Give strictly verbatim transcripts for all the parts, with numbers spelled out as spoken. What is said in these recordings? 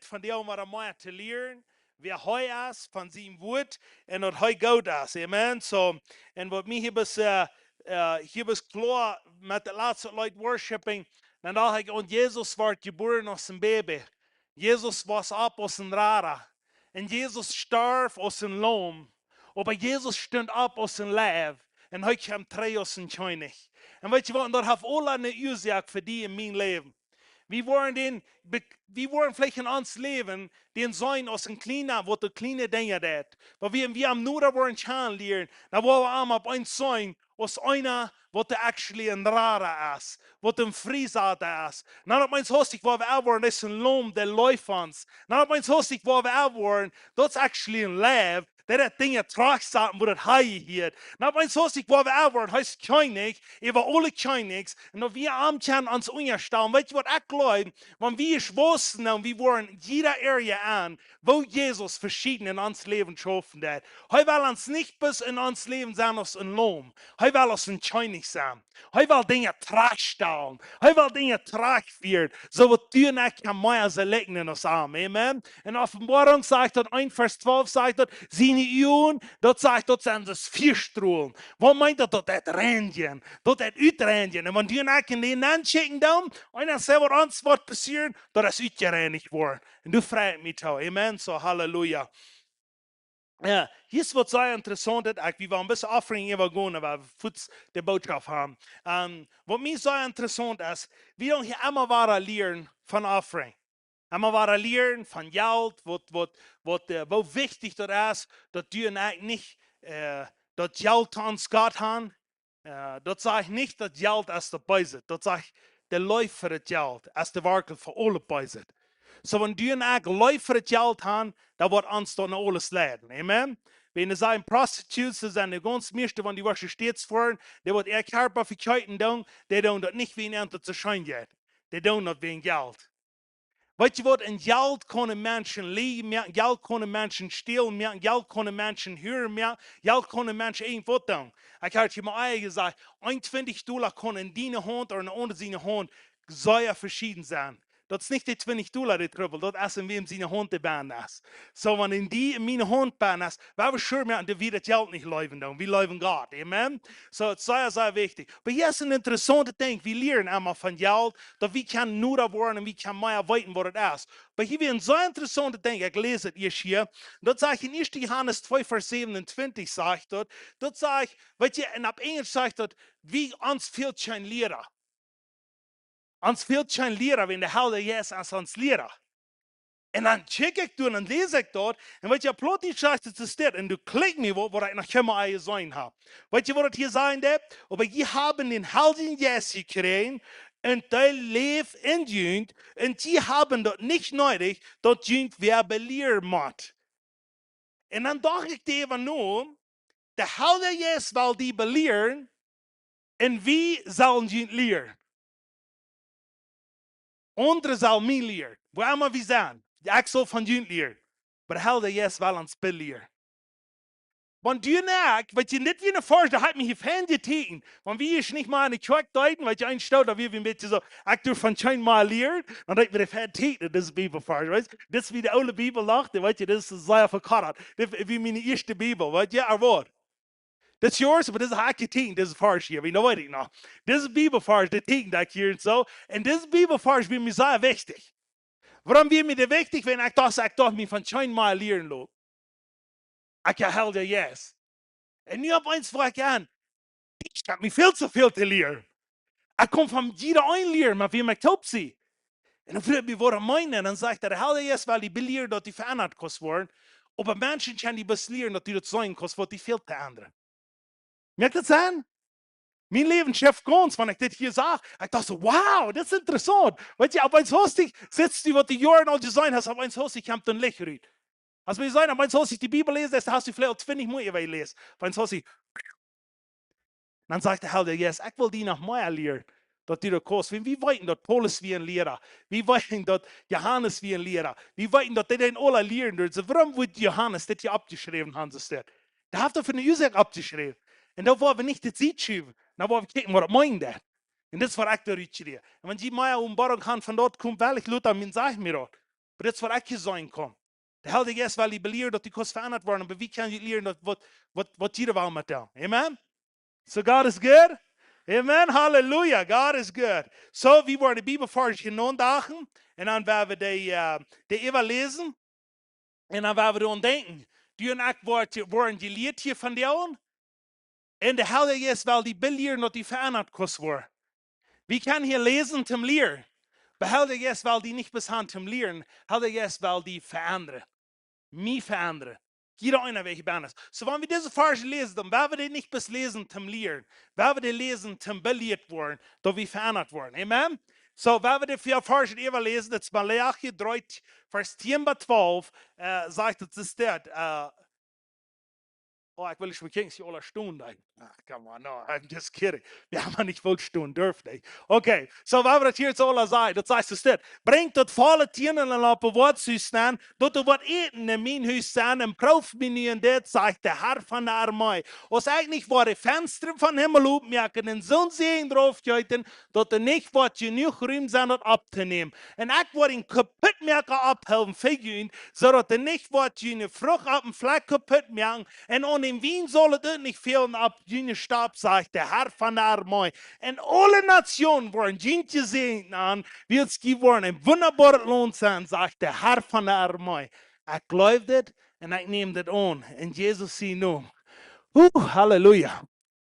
von dee om waut mea to lieren, wäa hee es, von sien Wuat, un daut hee goot es. Amen. So, un waut mie hia bes, äh, äh, hia bes kloa met daut latste Leet Worshipping, dan docht ekj aun, Jesus wort jebuaren aus een Baby. Jesus wort opp aus een Rada. Un Jesus storf aus een Laum. Oba Jesus stunt opp aus een Leew. Un hee kjeem trigj aus een Kjennich. Un weetst waut, daut haft aula eene Uasoak fa die un mien Läwen. Wie woaren dän, be-, wie woaren veleicht en ons Läwen dän seenen aus een Kjleena, waut de kjliene Dinja deit. Oba wan wie am noda woaren kjanen lieren, dan woa wie am opp eemol seenen aus eena, waut actually een Rada es, waut een Friesata es. Dan opp eemol hastich woa wie woaren, daut es een Laum, dee leeft ons. Dan opp eemol hastich woa wie woaren, daut es actually een Leew, dee daut Dinj trajcht sat, woo daut hee hieet. Dan opp eemol hastich woa wie woaren, hee es Kjennich, äwa aule Kjennichs. Un daut wie am kjennen ons unjastalen. Weetst waut ekj jleew? Wan wie es wausen, dan wie woaren jieda Area aun, woo Jesus veschieden en ons Läwen schaufen deit. Hee well ons nich bloos en ons Läwen seenen aus een Laum. Hee well aus een Kjennich sennen. Hee well Dinja trajchtstalen. Hee well Dinja trajchtfieren. Soo waut du un ekj kjennen mea seenen aus am. Amen. En Openboarunk sajcht daut, een Varsch twalf sajcht daut, siene Uagen, daut sajcht, daut sent soo Fiastrolen. Waut meent daut? Daut deit reinjen. Daut deit utreinjen. Un wan du un ekj en dän nenkjikjen doonen, un dan see waut ons woat passieren, daut es utjereinicht worden. Un du freist mie too. Amen. So, Halleluja. Jo, hia es waut sea interessaunt, ekj, wie woaren een bät offering äwagonen, oba wie fuaz de Bootschoft haben. Ähm, waut mie sea interessaunt es, wie doonen hia emma wada lieren von offering. Emma wada lieren von Jelt, waut, waut, waut, äh, woo wichtich daut es, daut du un ekj nich, äh, daut Jelt to ons Gott haben, äh, daut sajcht nich, daut Jelt es daut Beese. Daut sajcht, de Leew fa daut Jelt es de Wortel fa aulet Beeset. So, wan du un ekj Leew fa daut Jelt haben, dan woat ons daut no aules leiden. Amen. Wan see sajen Prostitutes, daut sent de gaunz mieeschte, wan dee woaren stets foaren, dee waut äa Kjarpa vekjeepen doonen, dee doonen daut nich wäajen daut see scheen sent. Dee doonen daut wäajen Jelt. Weetst du waut, en Jelt kaun een Mensch lieen moaken, Jelt kaun een Mensch stälen moaken, Jelt kaun een Mensch huaren moaken, Jelt kaun een Mensch irjent waut doonen. Ekj hab hia mol ea jesajcht, een twintich Dolla kaun en diene Haunt ooda en aundre siene Haunt sea veschieden sennen. Daut es nich de twintich Dolla, dee Trubbel, daut es en wäm siene Haunt dee benn es. So, wan en die en miene Haunt benn es, woa wie sure moaken, daut wie daut Jelt nich leewen doonen. Wie leewen Gott. Amen. So, daut es sea, sea wichtich. Oba hia es een interessauntet Dinkj. Wie lieren emma von Jelt, daut wie kjennen noda woaren un wie kjennen mea weeten waut daut es. Oba hia wia een sea interessauntet Dinkj. Ekj läs daut ieescht hia. Daut sajcht en ieeschte Johanes twee Varsch säwenuntwintich sajcht daut. Daut sajcht, weetst du, un opp Enjelsch sajcht daut, wie ons fält kjeen Liera. Ons fält kjeen Liera, wan de Heilje Jeist es ons Liera. Un dan check ekj doa un dan läs ekj daut. Un weetst du, Plautdietsch sajcht daut soo steit. Un doa klikjt mie waut, waut ekj noch kjeenmol jeseenen hab. Weetst du waut daut hia sajcht? Oba jie haben dän Heiljen Jeist jekjräajen un dee läft en junt. Un jie haben daut nich needich, daut junt wäa belieren mott. Un dan docht ekj doaräwa no, de Heilje Jeist well die belieren un wie sellen junt lieren. Aundre sellen mie lieren, wua emma wie sent. Ekj saul von junt lieren. Oba de Heilje Jeist well ons belieren. Wan du un ekj, weetst du, dit wia een Varsch, dee haft mie hia fein jeteekjent. Wan wie ieescht nich mea enne Kjoakj deeden, weetst du, een Stoot, daut wia wie een bät soo, ekj durf von kjeen mea lieren, dan deed ekj mie dee fein teekjnen, dit es Bibelvarsch, weetst du? Dit es woo de oole Bibel lag, dee, weetst du, dit es sea vekjieet. Dit wia miene ieeschte Bibel, weetst du, oba waut? Dit es yours, oba dit es hia jeteekjent, dit es Varsch hia, woo, daut weet ekj noch. Dit es Bibelvarsch, dee teekjend ekj hia un soo. Un dit es Bibelvarsch wia mie sea wichtich. Wuarom wia mie dee wichtich? Wiels ekj docht, ekj docht mie von kjeen mea lieren loten. Ekj ha Heilja Jeist. Un nu opp eemol funk ekj aun, ekj hab mie väl too väl to lieren. Ekj kaun von jieda een lieren, oba wie motten toop sennen. Un dan fruach ekj mie, waut hee meent, un dan sajcht hee, de Heilja Jeist well die belieren, daut du veendat kaust woaren. Oba Menschen kjennen die bloos lieren, daut du daut seenen kaust, waut die fält to endren. Moakt daut Senn? Mien Läwen shift gaunz, wan ekj dit hia sach. Ekj docht soo, wow, dit es interessaunt. Weetst du, opp eemol hastich, sitst du, waut du Joaren aul jeseenen hast, opp eemol hastich kjemt een Licht rut. Aus wie seenen, opp eemol hastich de Bibel läsen, dan hast du veleicht aul twintich Mol äwa jeläst. Opp eemol hastich. Dan sajcht de Heilja Jeist, ekj well die noch mea lieren, daut du daut kaust. Wan wie weeten, daut Paulus wia een Liera. Wie weeten, daut Johanes wia een Liera. Wie weeten, daut dee dän aula lieren deeden. Soo, wuarom woat Johanes dit hia oppjeschräwen haben, soo steit? Dee haft daut fa eene Uasoak oppjeschräwen. Un dan woa wie nich dit Sied schuwen. Dan woa wie kjikjen, waut daut meent. Un dit es waut ekj doarut kjrie. Un wan jie mea Openboarunk haben von daut, kjemt, well ekj lota mien, saj mie daut. Oba dit es waut ekj hia sajen kaun. De Heilje Jeist well die belieren, daut du kaust veendat woaren, oba wie kjennen die lieren, daut waut, waut, waut jie woaren met dän. Amen? So God is good. Amen. Hallelujah. God is good. So, wie woaren de Bibelvarsch hia nodachen. Un dan woaren wie dee, äh, dee äwaläsen. Un dan woaren wie doaraun denkjen. Du un ekj woaren, woaren jelieet hia vondoag. Un de Heilje Jeist well die belieren, daut du veendat kaust woaren. Wie kjennen hia läsen toom lieren. Oba de Heilje Jeist well die nich bloos han toom lieren. De Heilje Jeist well die veendren. Mie veendren. Jieda eena, wäa hia bennen es. So, wan wie dise Varsch läsen, dan woaren wie dee nich bloos läsen toom lieren. Woaren wie dee läsen toom belieet woaren, daut wie veendat woaren. Amen? So, woaren wie dee vea Varsch äwaläsen, daut es Maleachi dree, Varsch tieen bat twalf, äh, sajcht et, es dit, äh, oh, ekj well nich mea kjikjen, see aula stonen doa. Ah, come on, no, I'm just kidding. Wie haben nich wullt stonen derwen, nä. Okay, so, woaren wie daut hia soo aula sajen, daut sajcht et, es dit: Brinjt daut volle Tieentel opp daut Woakjshus nenn, daut doa waut Äten en mien Hus sent, un proowt mie nu en dit, sajcht de Herr von de Armee. Aus ekj nich woa de Fensta vom Himmel opmoaken un soon Säajen doaropp jeeten, daut doa nich woat jenuach Rum sennen, daut opptonämen. Un ekj woa dän Kaputtmoaka oppheewen fa junt, soo daut doa nich woat june Frucht opp dän Flakj kaputt moaken, un aun dän Wien saul et uk nich fälen opp june Stap, sajcht de Herr von de Armee. Un aule Natsjoonen woaren junt jesäajent nanen, wiels jie woaren een wundaboaret Launt sennen, sajcht de Herr von de Armee. Ekj jleew dit un ekj näm dit aun. En Jesus sienen Nomen. Huh, Halleluja.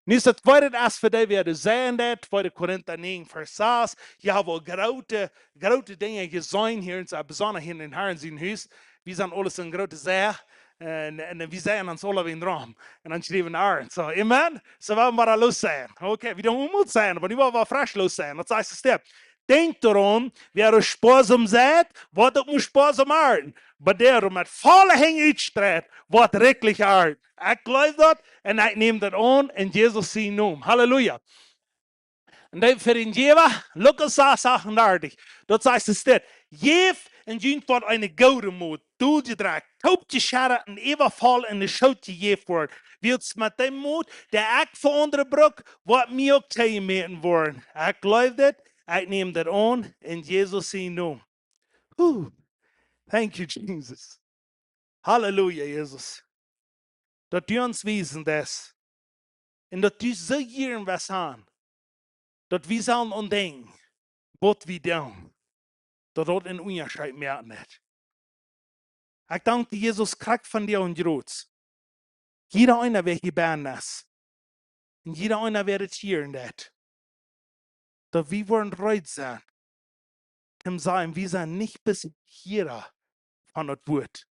Nu es daut tweede, es fa dee, wäa doa seenen deit, tweede Korinta näajen, Varsch sas. Hia haben wie groote, groote Dinja jeseenen hia, un soo besonda hia en dän Herrn sien Hus. Wie sent aule soo groote Säajen. Un, un wie seenen ons aula wada rom. Un dan schriewen wie aun. So, amen? So, woa wie mau losseenen. Okay, wie doonen mau seenen, oba nu woa wie fresch losseenen. Daut sajcht et, es dit: Denkjt doaraun, wäa doa spoasom seit, woat uk mau spoasom arnten. Oba dee, dee met volle Henj utstreit, woat rikjlich arnten. Ekj jleew daut un ekj näm daut aun en Jesus sienen Nomen. Halleluja. Un dan fa dän Jäwa, Lukas sas achtendartich, daut sajcht et, es dit: Jäft un junt woat eene goode Mot, dol jedrekjt, toop jescheddat un äwavoll en de Schoot jejäft woaren. Wiels met dee Mot, dee ekj fa aundre bruk, woat mie uk toojemäten woaren. Ekj jleew dit, ekj näm dit aun en Jesus sienen Nomen. Huh. Thank you, Jesus. Halleluja, Jesus. Daut du ons wiesen deist. Un daut du soo jieren west han, daut wie sellen aun denkjen, waut wie doonen. Daut daut een Unjascheet moaken deit. Ekj dank die, Jesus, krakjt vondoag un jrod. Jieda eena, wäa hia bennen es. Un jieda eena, wäa dit hieren deit. Daut wie woaren reed sennen. Toom sajen, wie sent nich bloos Hiera von daut Wuat,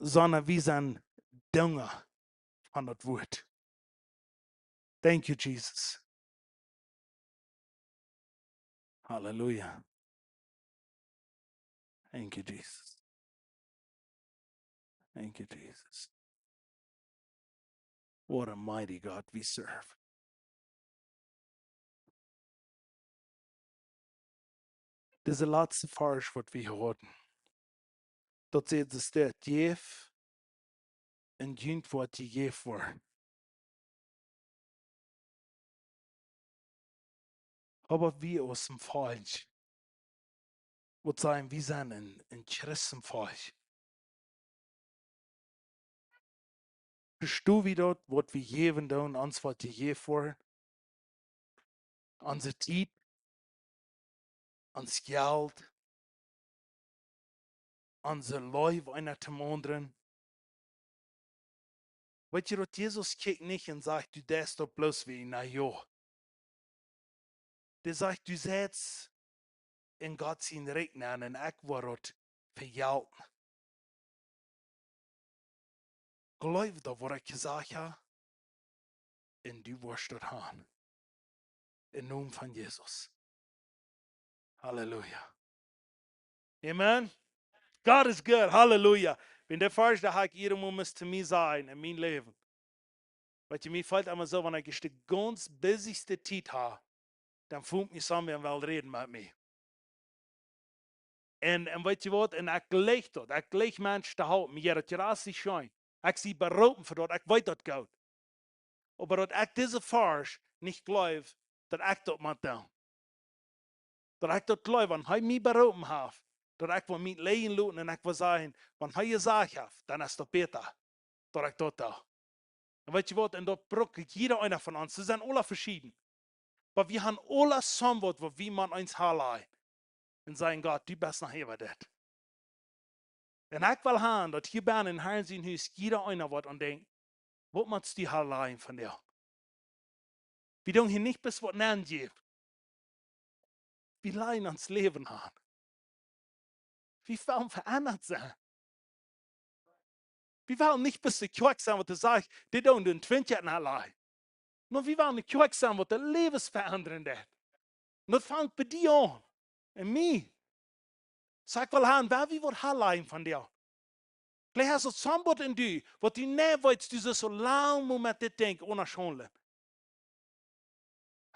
sonda wie sent Dinja von daut Wuat. Thank you, Jesus. Halleluja. Thank you, Jesus. Thank you, Jesus. What a mighty God we serve. Dise latste Varsch, waut wie hieeden, daut sajcht et, es dit: Jäft un junt woat jejäft woaren. Oba wie aus een Volkj, waut sajen, wie sent een, een Christenvolkj. Vestonen wie daut, waut wie jäwen doonen, ons woat jejäft woaren? Onse Tiet, ons Jelt, onse Leew eena toom aundren. Weetst du daut Jesus kjikjt nich un sajcht, du deist daut bloos wäajen, na jo. Dee sajcht, du seist en Gott sien Rikj nenn un ekj woa daut vejäten. Jleew daut, waut ekj jesajcht hab, un du woascht daut han. Em Nomen von Jesus. Halleluja. Amen. God is good. Halleluja. Wan dee Varsch, dee hab ekj jieda Moment to mie sajen en mien Läwen. Weetst du, mie felt emma soo, wan ekj de gaunz busyste Tiet hab, dan feelt mie soo aus wan wäa well räden met mie. Un, un weetst du waut? Un ekj jleich daut. Ekj jleich Menschen to halpen. Mie jeit daut jrod soo scheen. Ekj sie beroopen fa daut. Ekj weet daut goot. Oba daut ekj dise Varsch nich jleew, daut ekj daut mott doonen. Daut ekj daut jleew, wan hee mie beroopen haft, daut ekj well mie leiden loten un ekj well sajen, wan hee jesajcht haft, dan es daut bäta, daut ekj daut doo. Un weet jie waut, un daut brukt jieda eena von ons. See sent aula veschieden. Oba wie haben aula somewhat, waut wie motten ons hanlajen. Un sajen, Gott, du best noch äwa dit. Un ekj well han, daut hia bennen em Herrn sien Hus jieda eena waut aun denkjt, waut motst du hanlajen vondoag? Wie doonen hia nich bloos waut nenjäwen. Wie lajen ons Läwen han. Wie wellen veendat sennen. Wie wellen nich bloos de Kjoakj sennen, waut sajcht, dee doonen dän twintich Joa nich lajen. Nä, wie wellen de Kjoakj sennen, waut de Läwes veendren deit. Un daut fangt bie die aun. Un mie. Saj ekj well han, wua wie waut hanlajen vondoag. Veleicht hast du somebody en die, waut du nich weetst, du sitst soo lang mau met dit Dinkj unja Schaulen.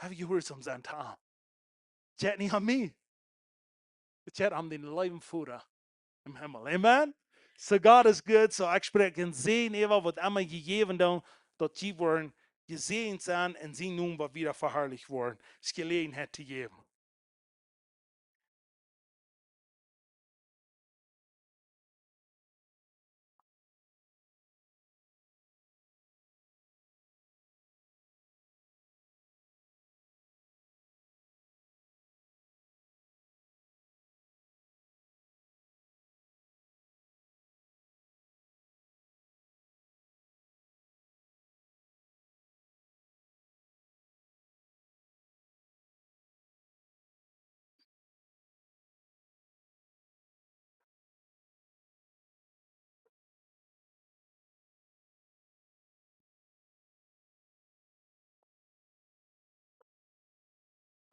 Have you heard some Satan? Jeit nich aun mie. Jeit aun dän leewen Voda em Himmel. Amen? So God is good. So ekj spräakj een Säajen äwa waut emma jie jäwen doonen, daut jie woaren jesäajent sennen un sien Nomen woat wada veharlicht woaren. Es Jeläajenheit to jäwen.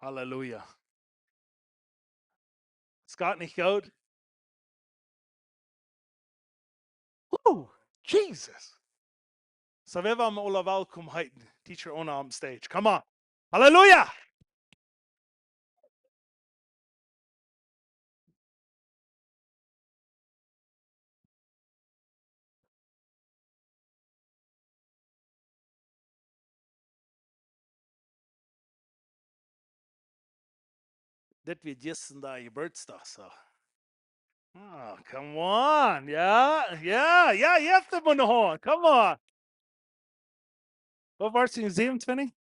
Halleluja. Es Gott nich goot? Oh, Jesus. So, wie wellen aula welkom heeten. Teacher Ona on stage. Come on. Halleluja. Dit wia jistren de Jeburtsdach, so. Ah, come on. Jo, jo, jo, jeft am ne Haunt. Come on. Waut wia daut, säwen un twintich?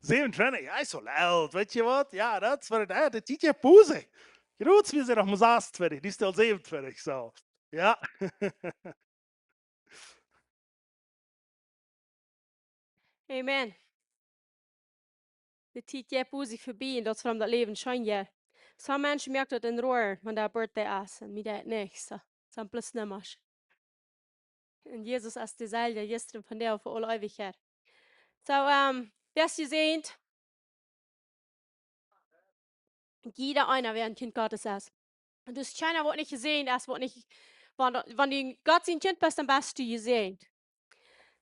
Säwen un twintich, jo, es aul oolt, weetst waut? Jo, daut es waut, jo, de Tiet jeit bie sikj. Jrod, wie sent noch mau sasuntwintich, dee es aul säwen un twintich, so. Jo. Amen. De Tiet jeit bie sikj verbie un daut es wuarom daut Läwen scheen jeit. Sommje Menschen moakt daut een Rohr, wan de Birthday es, un mie daut nich, so. Sent bloos Nummasch. Un Jesus es deselwja jistren, vondoag, fa aule Eewichkjeit. So, ähm, wäa es jesäajent? Jieda eena, wäa een Kjint Gottes es. Un daut es kjeena, waut nich jesäajent es, waut nich, wan, wan du Gott sien Kjint best, dan best du jesäajent.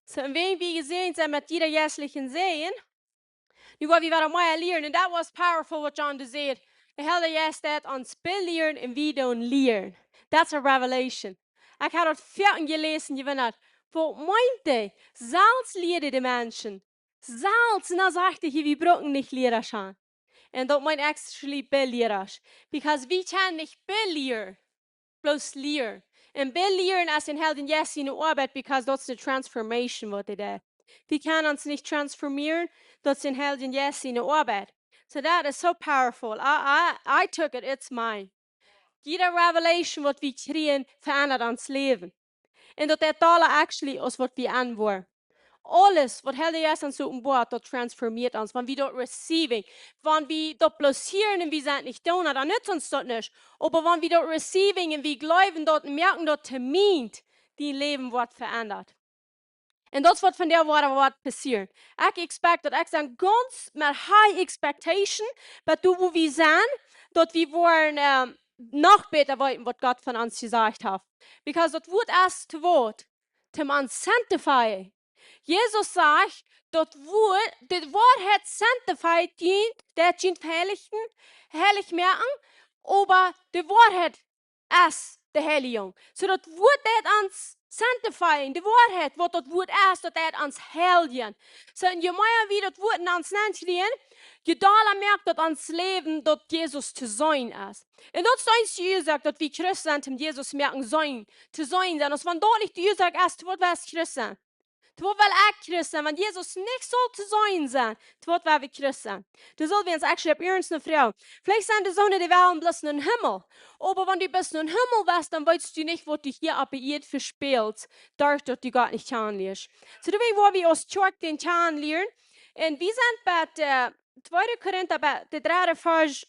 So, un wan wie jesäajent sent met jieda jeistlichen Säajen, nu woa wie wada mea lieren. And that was powerful what John did. De Heilje Jeist deit ons belieren un wie doonen lieren. That's a revelation. Ekj haud daut foaken jeläsen, jewundat. Waut meent hee? Selfst lieed hee de Menschen. Selfst, un dan sajcht hee hia, wie brucken nich Liera han. Un daut meent actually belieren. Because wie kjennen nich belieren. Bloos lieren. Un belieren es een Heiljen Jeist siene Oabeit, because daut es de transformation waut hee deit. Wie kjennen ons nich transformieren, daut es een Heiljen Jeist siene Oabeit. So that is so powerful. I, I, I took it, it's mine. Jieda revelation waut wie kjrieen, veendert ons Läwen. Un daut deit dolla actually aus waut wie aunwoaren. Aules waut Heilje Jeist ons openboat, daut transformieet ons. Wan wie daut receiving, wan wie daut bloos hieren un wie sent nich doonen, dan nutzt ons daut nich. Oba wan wie daut receiving un wie jleewen daut un moaken daut to meent, dien Läwen woat veendert. Un daut es waut vondoag woat, woat passieren. Ekj expect daut, ekj sie gaunz met high expectation, but doa wua wie sent, daut wie woaren, ähm, noch bäta weeten waut Gott von ons jesajcht haft. Because daut Wuat es daut Wuat, toom ons sanctify. Jesus sajcht, daut Wuat, de Woarheit sanctify, dee, dee deit junt heiligen, heilich moaken, oba de Woarheit es de Heiligung. Soo daut Wuat deit ons sanctifying, de Woarheit, waut daut Wuat es, daut deit ons heiljen. Soo, un je mea wie daut Wuat en ons nenn kjrieen, je dolla moakt daut ons Läwen, daut Jesus to seenen es. Un daut es de eensje Uasoak, daut wie Christen sent, om Jesus moaken seenen, to seenen sennen. Aus wan daut nich de Uasoak es, to waut wie Christen sent. To waut well ekj Christ sennen? Wan Jesus nich saul to seenen sennen, to waut well wie Christ sennen? Doa sull wie ons actually opp iernst ne Froag. Veleicht sent doa soone, dee wellen bloos nom Himmel. Oba wan du bloos nom Himmel west, dan weetst du nich, waut du hia opp de Ieed vespälst, doaderch daut du Gott nich kjanen lieescht. Soo, doawäajen woa wie aus Kjoakj dän kjanen lieren. Un wie sent bie, äh, tweede Korinta, bie de dredde Varsch,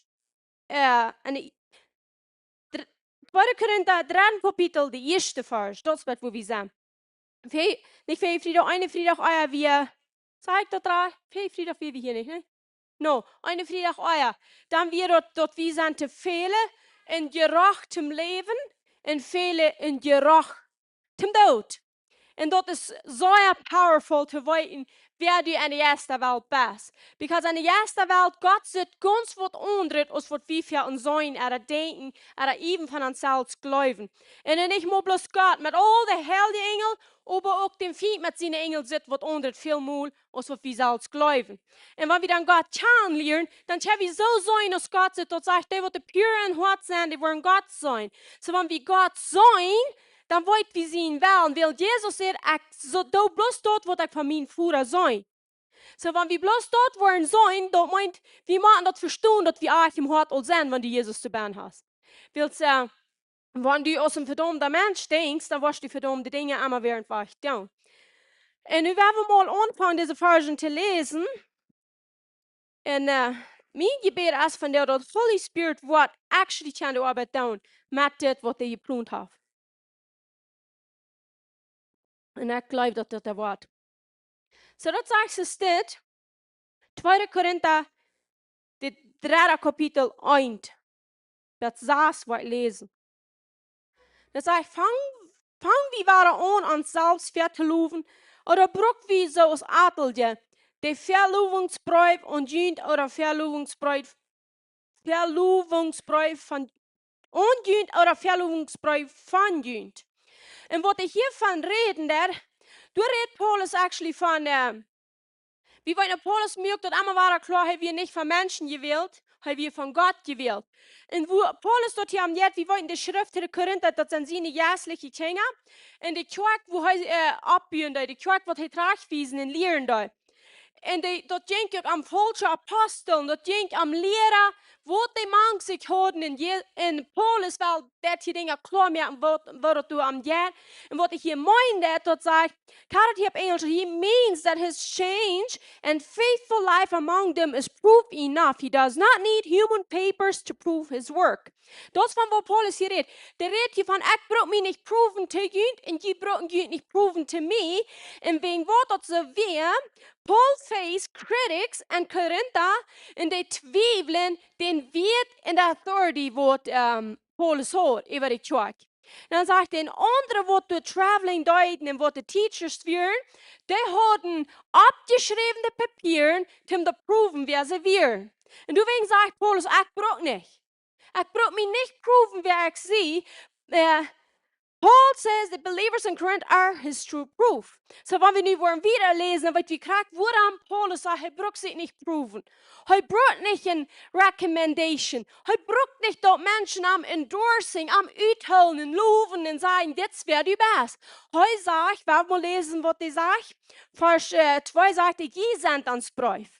äh, en de dr-, tweede Korinta, dredde Kapitel, de ieeschte Varsch, daut es waut, wua wie sent. Ve-, nich vea Friedach, een Friedach ea wia, saj ekj daut rajcht? Vea Friedach wia wie hia nich, nä? No, een Friedach ea. Dan wia daut, daut wie sent to väle en Jerocht toom Läwen, en väle en Jerocht toom Doot. Un daut es sea powerful to weeten, wäa du en de jeistliche Welt best. Because en de jeistliche Welt, Gott sitt gaunz waut aundret aus waut wie fa ons seenen, ooda denkjen, ooda even von ons selfst jleewen. Un dan nich mau bloos Gott, met aul de heilje Enjel, oba uk dän Fient met siene Enjel sitt waut aundret väl mol aus waut wie selfst jleewen. Un wan wie dan Gott kjanen lieren, dan kjenn wie soo seenen aus Gott sitt, daut sajcht, dee waut de pure en Hoat sent, dee woaren Gott seenen. Soo wan wie Gott seenen, dan weet wie sienen Wellen. Wiels Jesus sajcht, ekj soo, doo bloos daut waut ekj von mienen Voda see. Soo wan wie bloos daut woaren seenen, daut meent, wie motten daut vestonen, daut wie eejentlich em Hoat aul sent, wan du Jesus to bennen hast. Wiels, äh, wan du aus een vedaumda Mensch denkjst, dan woascht du vedaumde Dinja emma wada wajch doonen. Un nu woa wie mol aunfangen, dise Varschen to läsen. Un, äh, mien Jebäd es von daut, daut Holy Spirit woat actually kjennen de Oabeit doonen met dit waut hee jeplont haft. Un ekj jleew daut daut woat. Soo, daut sajcht soo dit, tweede Korinta, de dredde Kapitel eent, Varsch sas woa ekj läsen. Daut sajcht, fang, fang wie wada aun, ons selfst väa to lowen, ooda bruk wie soo aus Adlichkje, dee Velowingsbreef aun junt ooda Velowingsbreef, Velowingsbreef von, aun junt ooda Velowingsbreef von junt? Un waut ekj hia von räden, doa, doa rät Paulus actually von, äh, wie weeten, Paulus moakt daut emma wada kloa, hee wia nich von Menschen jewält, hee wia von Gott jewält. Un wua Paulus daut hia aunjeit, wie weeten, de Schreft to de Korinta, daut sent siene jeistliche Kjinja. Un de Kjoakj, wua hee, äh, oppbuen deed, de Kjoakj, waut hee trajchtwiesen un lieren deed. Un dee, daut jinkj uk om faulsche Apostel, daut jinkj om Liera, waut dee mank sikj hauden. Un Je-, un Paulus well daut hia Dinja kloa moaken, waut, waut daut doa aunjeit. Un waut ekj hia meen, daut, daut sajcht, Karl hia opp Enjlisch, he means that his change and faithful life among them is proof enough. He does not need human papers to prove his work. Daut es von waut Paulus hia rät. Dee rät hia von, ekj bruk mie nich proven to junt un jie brucken junt nich proven to mie. Un wäajen waut daut soo wia, Paul faced critics en Korinta, un dee twiewelden dän Wieet un de authority waut, ähm, Paulus haud äwa de Kjoakj. Dan sajcht hee, aundre waut doa traveling deeden un waut de teachers wieren, dee hauden oppjeschräwne Papieren, om to proven wäa see wieren. Un doawäajen sajcht Paulus, ekj bruk nich. Ekj bruk mie nich proven wäa ekj sie. Äh, Paul says the believers in Corinth are his true proof. Soo, wan wie nu woaren wieda läsen, dan weet wie krakjt, wuarom Paulus sajcht, hee brukt sikj nich proven. Hee brukt nich eene recommendation. Hee brukt nich daut Menschen am endorsing, am uthoolen un lowen un sajen, dit es wäa du best. Hee sajcht, wan wie läsen waut hee sajcht, Varsch, äh, twee sajcht hee, jie sent ons Breef.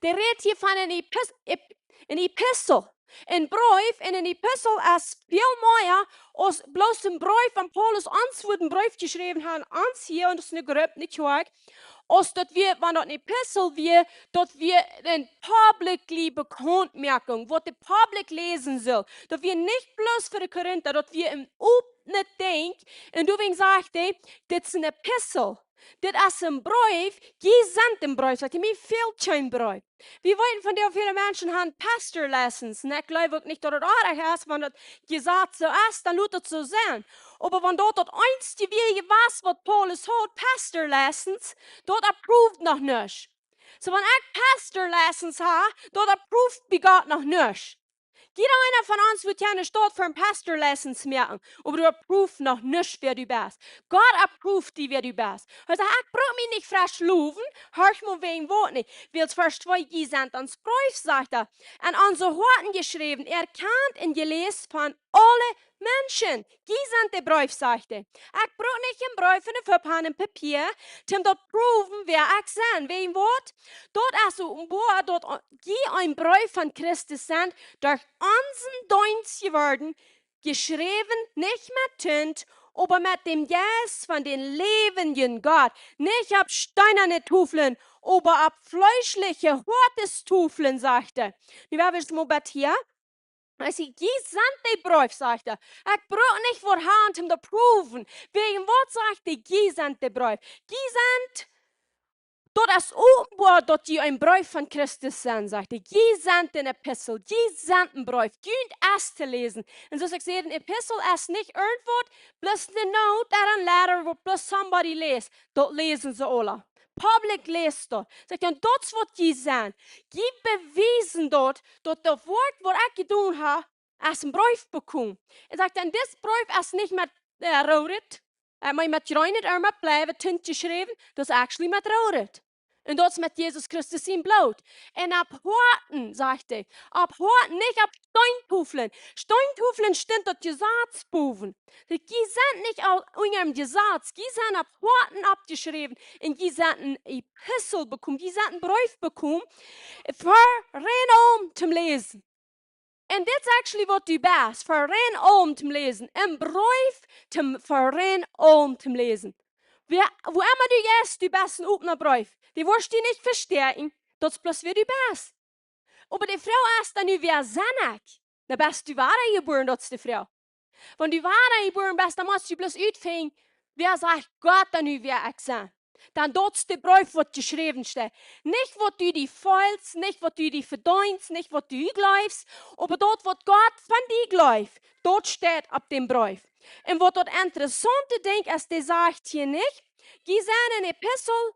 Dee rät hia von een Epis-, Ep-, een Epistel. Een Breef, un een Epistel es väl mea aus bloos een Breef, wan Paulus ons wudd een Breef jeschräwen haben, ons hia, un daut es eene Grupp, eene Kjoakj, aus daut wia, wan daut een Epistel wia, daut wia eene publicly Bekauntmoakung, waut de public läsen sull. Daut wia nich bloos fa de Korinta, daut wia een opnet Dinkj. Un doawäajen sajcht hee, dit es een Epistel. Dit es een Breef, jie sent een Breef, sajcht hee, mie fält kjeen Breef. Wie weeten von dee väle Menschen haben pastor license. Un ekj jleew uk nich daut et oajch es, wan daut jesajcht soo es, dan lot et soo sennen. Oba wan daut daut eensje wia jewast waut Paulus haud, pastor license, daut approved noch nuscht. Soo, wan ekj pastor license hab, daut approved bie Gott noch nuscht. Jieda eena von ons wudd kjennen staut fa een Pastor Lizenz moaken, oba du approve noch nich, wäa du best. Gott approve die, wäa du best. Hee sajcht: "Ekj bruck mie nich fresch lowen, horch mau wäajen waut nich. Wiels Varsch twee: Jie sent ons Breef, sajcht hee, en onse Hoaten jeschräwen, erkjant un jeläsen von aule Menschen." Jie sent de Breef, sajcht hee. Ekj bruck nich een Breef un een Papier, een Papier, om daut to proven, wäa ekj sie. Wäajen waut? Daut es openboa, daut jie een Breef von Christus sent, derch onsen Deenst jeworden, jeschräwen nich met Tint, oba met däm Jeist von dän läwendjen Gott, nich opp steenane Toflen, oba opp fleeschliche Holztoflen, sajcht hee. Nu, wie haben mau bat hia. Hee sajcht: "Jie sent de Breef", sajcht hee. "Ekj bruck nich waut han om to proven." Wäajen waut sajcht hee: "Jie sent de Breef"? Jie sent, daut es openboa, daut jie een Breef von Christus sent, sajcht hee. Jie sent een Epistel, jie sent een Breef, junt es to läsen. Un soo aus ekj säd, een Epistel es nich irjentwaut, bloos een note, een letter, waut bloos somebody läst. Daut läsen see aule. Public läst daut. Sajcht hee: "Un daut es waut jie sent. Jie bewiesen daut, daut daut Wort, waut ekj jedonen hab, es een Breef bekomen." Un sajcht hee: "Un dis Breef es nich met, äh, roodet, äh, mau met jreenet, ea met blauet Tint jeschräwen, daut es actually met roodet. Un daut es met Jesus Christus sien Bloot. Un opp Hoaten", sajcht hee, "opp Hoaten, nich opp Steentoflen." Steentoflen stunt daut Jesaz bowen. Jie sent nich aul unja daut Jesaz, jie sent opp Hoaten oppjeschräwen un jie sent een Epistel bekomen, jie sent een Breef bekomen, fa rein aulem to läsen. Un dit es actually waut du best, fa rein aulem to läsen. Een Breef to, fa rein aulem to läsen. Wäa, wua emma du jeist, du best een opna Breef. Dee woascht du nich vestäakjen, daut es bloos wäa du best. Oba de Froag es dan nu: "Wäa sie ekj?" Dan best du wada jebuaren, daut es de Froag. Wan du wada jebuaren best, dan motst du bloos utfinjen, wäa sajcht Gott dan nu, wäa ekj sie. Dan daut es de Breef, waut jeschräwen steit. Nich waut du die feelst, nich waut du die vedeenst, nich waut du jleefst, oba daut, waut Gott von die jleeft, daut steit opp däm Breef. Un waut daut interessaunte Dinkj es, dee sajcht hia nich: "Jie sent een Epistel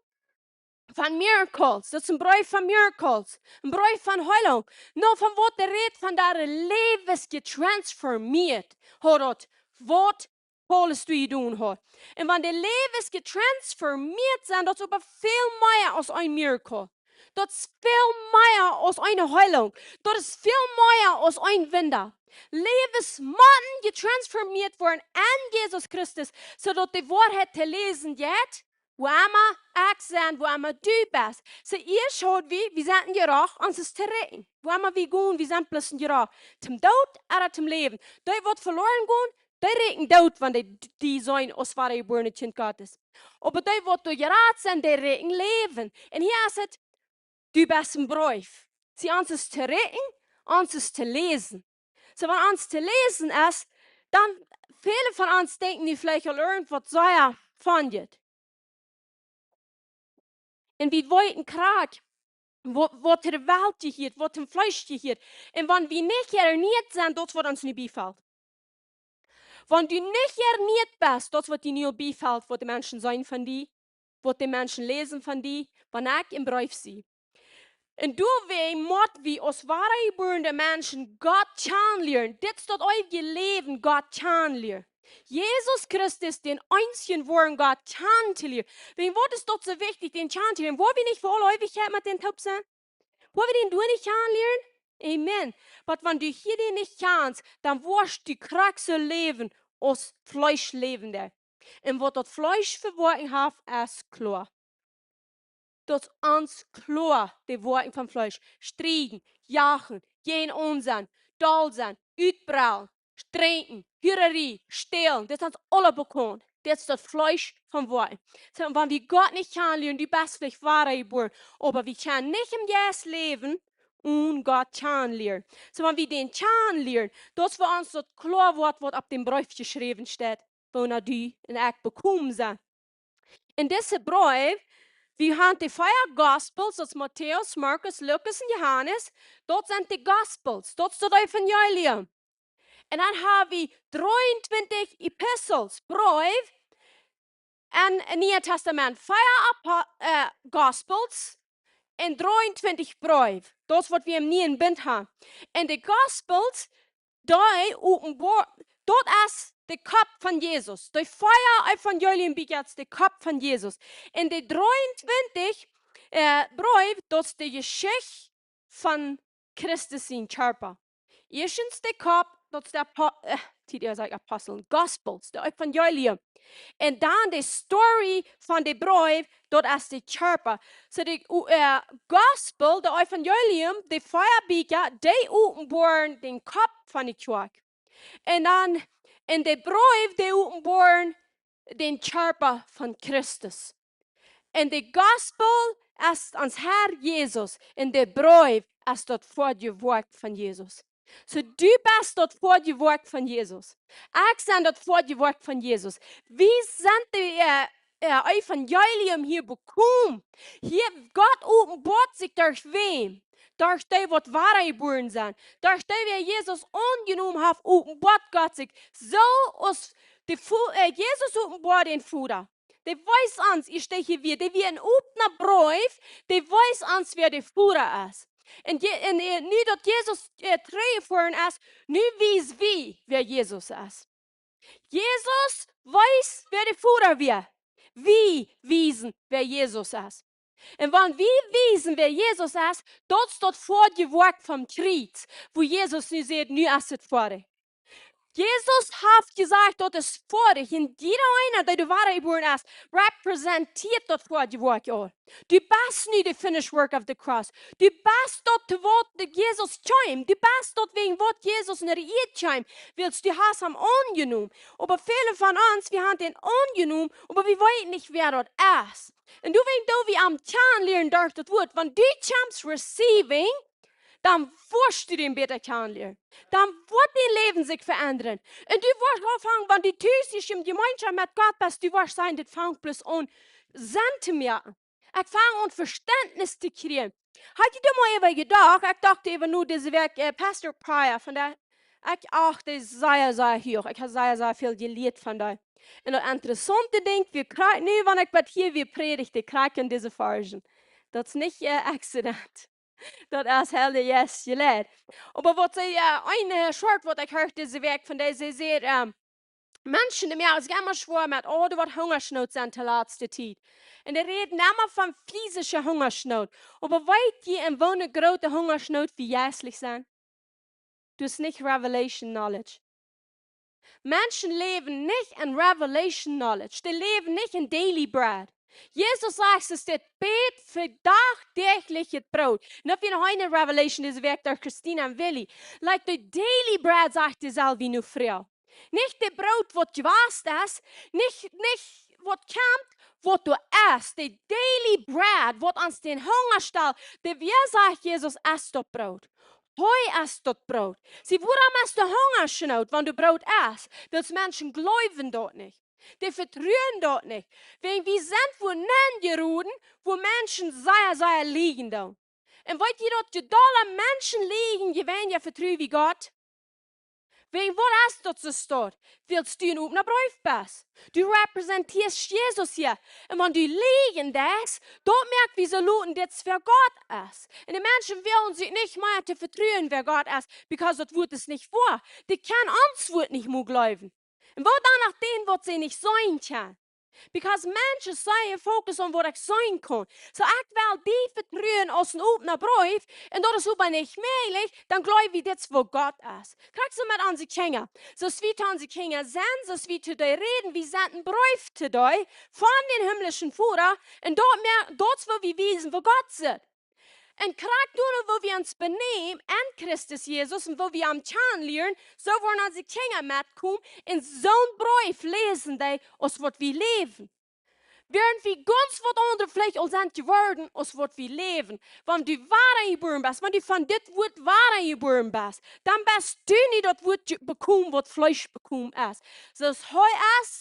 von miracles." Daut es een Breef von miracles, een Breef von Heilunk. Nu, von waut dee rät, von daut Läwes jetransformeet haft, waut Paulus doa jedonen haft. Un wan de Läwes jetransformeet sent, daut es oba väl mea aus een Miracle. Daut es väl mea aus eene Heilunk. Daut es väl mea aus een Wunda. Läwes motten jetransformeet woaren en Jesus Christus, soo daut de Woarheit to läsen jeit, wua emma ekj sie, wua emma du best. Soo, ieescht haud wie, wie sent een Jeroch, ons es to rikjen. Wua emma wie gonen, wie sent bloos een Jeroch. Toom Doot ooda toom Läwen. Dee, waut veloaren gonen, dee rikjen Doot, wan dee, dee sent aus wadajebuarne Kjint Gottes. Oba dee, waut doa jerat sent, dee rikjen Läwen. Un hia es et, du best een Breef. See, ons es to rikjen, ons es to läsen. Soo, wan ons to läsen es, dan, väle von ons denkjen nu veleicht aul irjentwaut sea von dit. Un wie weeten krakjt, waut, waut to de Welt jehieet, waut toom Fleesch jehieet. Un wan wie nich ernieet sent, daut es waut ons nu biefelt. Wan du nich ernieet best, daut es waut die nu biefelt, waut de Menschen seenen von die, waut de Menschen läsen von die, wan ekj een Breef sie. Un doawäajen mott wie aus wadajebuarne Menschen Gott kjanen lieren. Dit es daut eewje Läwen, Gott kjanen lieren. Jesus Christus, dän eensjen woaren Gott kjanen to lieren. Wäajen waut es daut soo wichtich, dän kjanen to lieren? Woa wie nich fa aule Eewichkjeit met dän toop sennen? Woa wie dän doa nich kjanen lieren? Amen. Oba wan du hia dän nich kjanst, dan woascht du krakjt soo läwen aus Fleesch läwen deit. Un waut daut Fleesch fa Woakjen haft, es kloa. Daut es ons kloa, de Woakjen vom Fleesch. Strieden, jachen, jäajen aunsennen, doll sennen, utbrellen, drinkjen, Hurarie, stälen. Dit es ons aula bekaunt. Dit es daut Fleesch von Woakjen. Soo, wan wie Gott nich kjanen lieren, du best veleicht wadajebuaren, oba wie kjennen nich em Jeist läwen un Gott kjanen lieren. Soo, wan wie dän kjanen lieren, daut es fa ons daut kloa woat, waut opp dän Breef jeschräwen steit, waut du un ekj bekomen sent. En dise Breef, wie haben de vea Gospels, daut es Matäus, Markus, Lukas un Johanes. Daut sent de Gospels, daut es daut Evangelium. Un dan haben wie dreeuntwintich Epistels, Breef, en, en Niee Tastament, vea Apo-, äh, Gospels un dreeuntwintich Breef. Daut es waut wie em nieen Bunt haben. En de Gospels, dee openboaren, daut es de Kopp von Jesus. De vea Evangelium Bieekja es de Kopp von Jesus. En de dreeuntwintich, äh, Breef, daut es de Jeschicht von Christus sien Kjarpa. Ieeschtens de Kopp, daut es de Apo-, äh, Tiet, ea sajcht Apostel, Gospels, de Evangelium. En dan de Story von de Breef, daut es de Kjarpa. So de, äh, Gospel, de Evangelium, de vea Bieekja, dee openboaren dän Kopp von de Kjoakj. En dan en de Breef, dee openboaren dän Kjarpa von Christus. En de Gospel es ons Herr Jesus, en de Breef es daut Väajewoakj von Jesus. So, du best daut Väajewoakj von Jesus. Ekj sie daut Väajewoakj von Jesus. Wie sent de, äh, äh, Evangelium hia bekomen. Hia, Gott openboat sikj derch wäm? Derch dee waut wadajebuaren sent. Derch dee wäa Jesus aunjenomen haft, openboat Gott sikj. Soo aus de Vo-, äh, Jesus openboat dän Voda. Dee wiest ons, hia steit hia wada, dee wia een opna Breef, dee wiest ons wäa de Voda es. En Je-, en, äh, nu daut Jesus, äh, trigjjefoaren es, nu wies wie wäa Jesus es. Jesus wiest wäa de Voda wia. Wie wiesen wäa Jesus es. En wan wie wiesen wäa Jesus es, daut es daut Väajewoakj vom Kjriez, wua Jesus nu sajcht, nu es et foadich. Jesus haft jesajcht, daut es foadich. En jieda eena, dee doa wadajebuaren es, repräsentieet daut Väajewoakj aul. Du best nu de finished work of the cross. Du best daut, to waut de Jesus kjeem. Du best daut wäajen waut Jesus no de Ieed kjeem. Wiels du hast am aunjenomen. Oba väle von ons, wie haben dän aunjenomen, oba wie weeten nich, wäa daut es. En du, wan du wie am kjanen lieescht derch daut Wuat, wan du kjemst receiving, dan woascht du dän bäta kjanen lieren. Dan woat dien Läwen sikj veendren. En du woascht aunfangen, wan du tus ieescht en Jemeenschoft met Gott best, du woascht seenen, dit fangt bloos aun Senn to moaken. Ekj fang aun Vestentnis to kjrieen. Hast du mol äwa jedocht, ekj docht äwa nu dise Wäakj, äh, Pastor Pryor von de, ekj acht dän sea, sea huach. Ekj hab sea, sea väl jelieet von dän. En daut interessaunte Dinkj, wie kjrieen nu, wan ekj waut hia, wie prädjen, dee kjrieen dise Varschen. Daut es nich, äh, accident. Daut es Heilje Jeist jelieet. Oba waut see, äh, een, äh, Wort waut ekj hieed dise Wäakj von dee, see säd, ähm, Menschen, dee moaken sikj emma schwoa met, oh, doa woat Hungasnoot sennen de latste Tiet. En dee räden emma von physische Hungasnoot. Oba weet jie, en woo ne groote Hungasnoot wie jeistlich sent? Daut es nich revelation knowledge. Menschen läwen nich en revelation knowledge. Dee läwen nich en daily bread. Jesus sajcht, es dit: Bät fa dachtäglichet Broot. Nu, wie noch eene Revelation dise Wäakj derch Christina en Willi. Like, de daily bread, sajcht hee, sell wie nu froagen. Nich de Broot waut jewast es, nich, nich waut kjemt, waut doa es. De daily bread, waut ons dän Hunga stelt, dee, wäa, sajcht Jesus, es daut Broot? Hee es daut Broot. See, wuarom es de Hungasnoot, wan du Broot est? Wiels Menschen jleewen daut nich. Dee vetruen daut nich. Wäajen wie sent wua nenjeroden, wua Menschen sea, sea lijen doonen. En weet jie daut, je dolla Menschen lijen, je weinja vetruen wie Gott? Wäajen waut es daut soo stoakj? Wiels du een opna Breef best. Du repräsentieescht Jesus hia. En wan du lijen deist, daut moakt wie soo luten, dit es wäa Gott es. En de Menschen wellen sikj nich mea to vetruen, wäa Gott es, because daut Wuat es nich woa. Dee kjennen ons Wuat nich mea jleewen. En waut dan noch dän, waut see nich seenen kjennen? Because Menschen seenen, focus aun waut ekj seenen kaun. So, ekj well die vetruen aus een opna Breef, en daut es oba nich mäajlich, dan jleew wie, dit es woo Gott es. Krakjt soo met onse Kjinja. Soo aus wie to onse Kjinja sent, soo aus wie to dee räden, wie sent een Breef to dee von dän himlischen Voda, en daut moak, daut es woo wie wiesen, woo Gott sitt. En krakjt doano, woo wie ons benämen en Christus Jesus en woo wie am kjanen lieren, soo woaren onse Kjinja metkomen en soon Breef läsen dee aus waut wie läwen. Wieren wie gaunz waut aundret veleicht aul sent jeworden aus waut wie läwen. Wan du wadajebuaren best, wan du von dit Wuat wadajebuaren best, dan best du nich daut Wuat je-, bekomen waut Fleesch bekomen es. Soo aus hee es,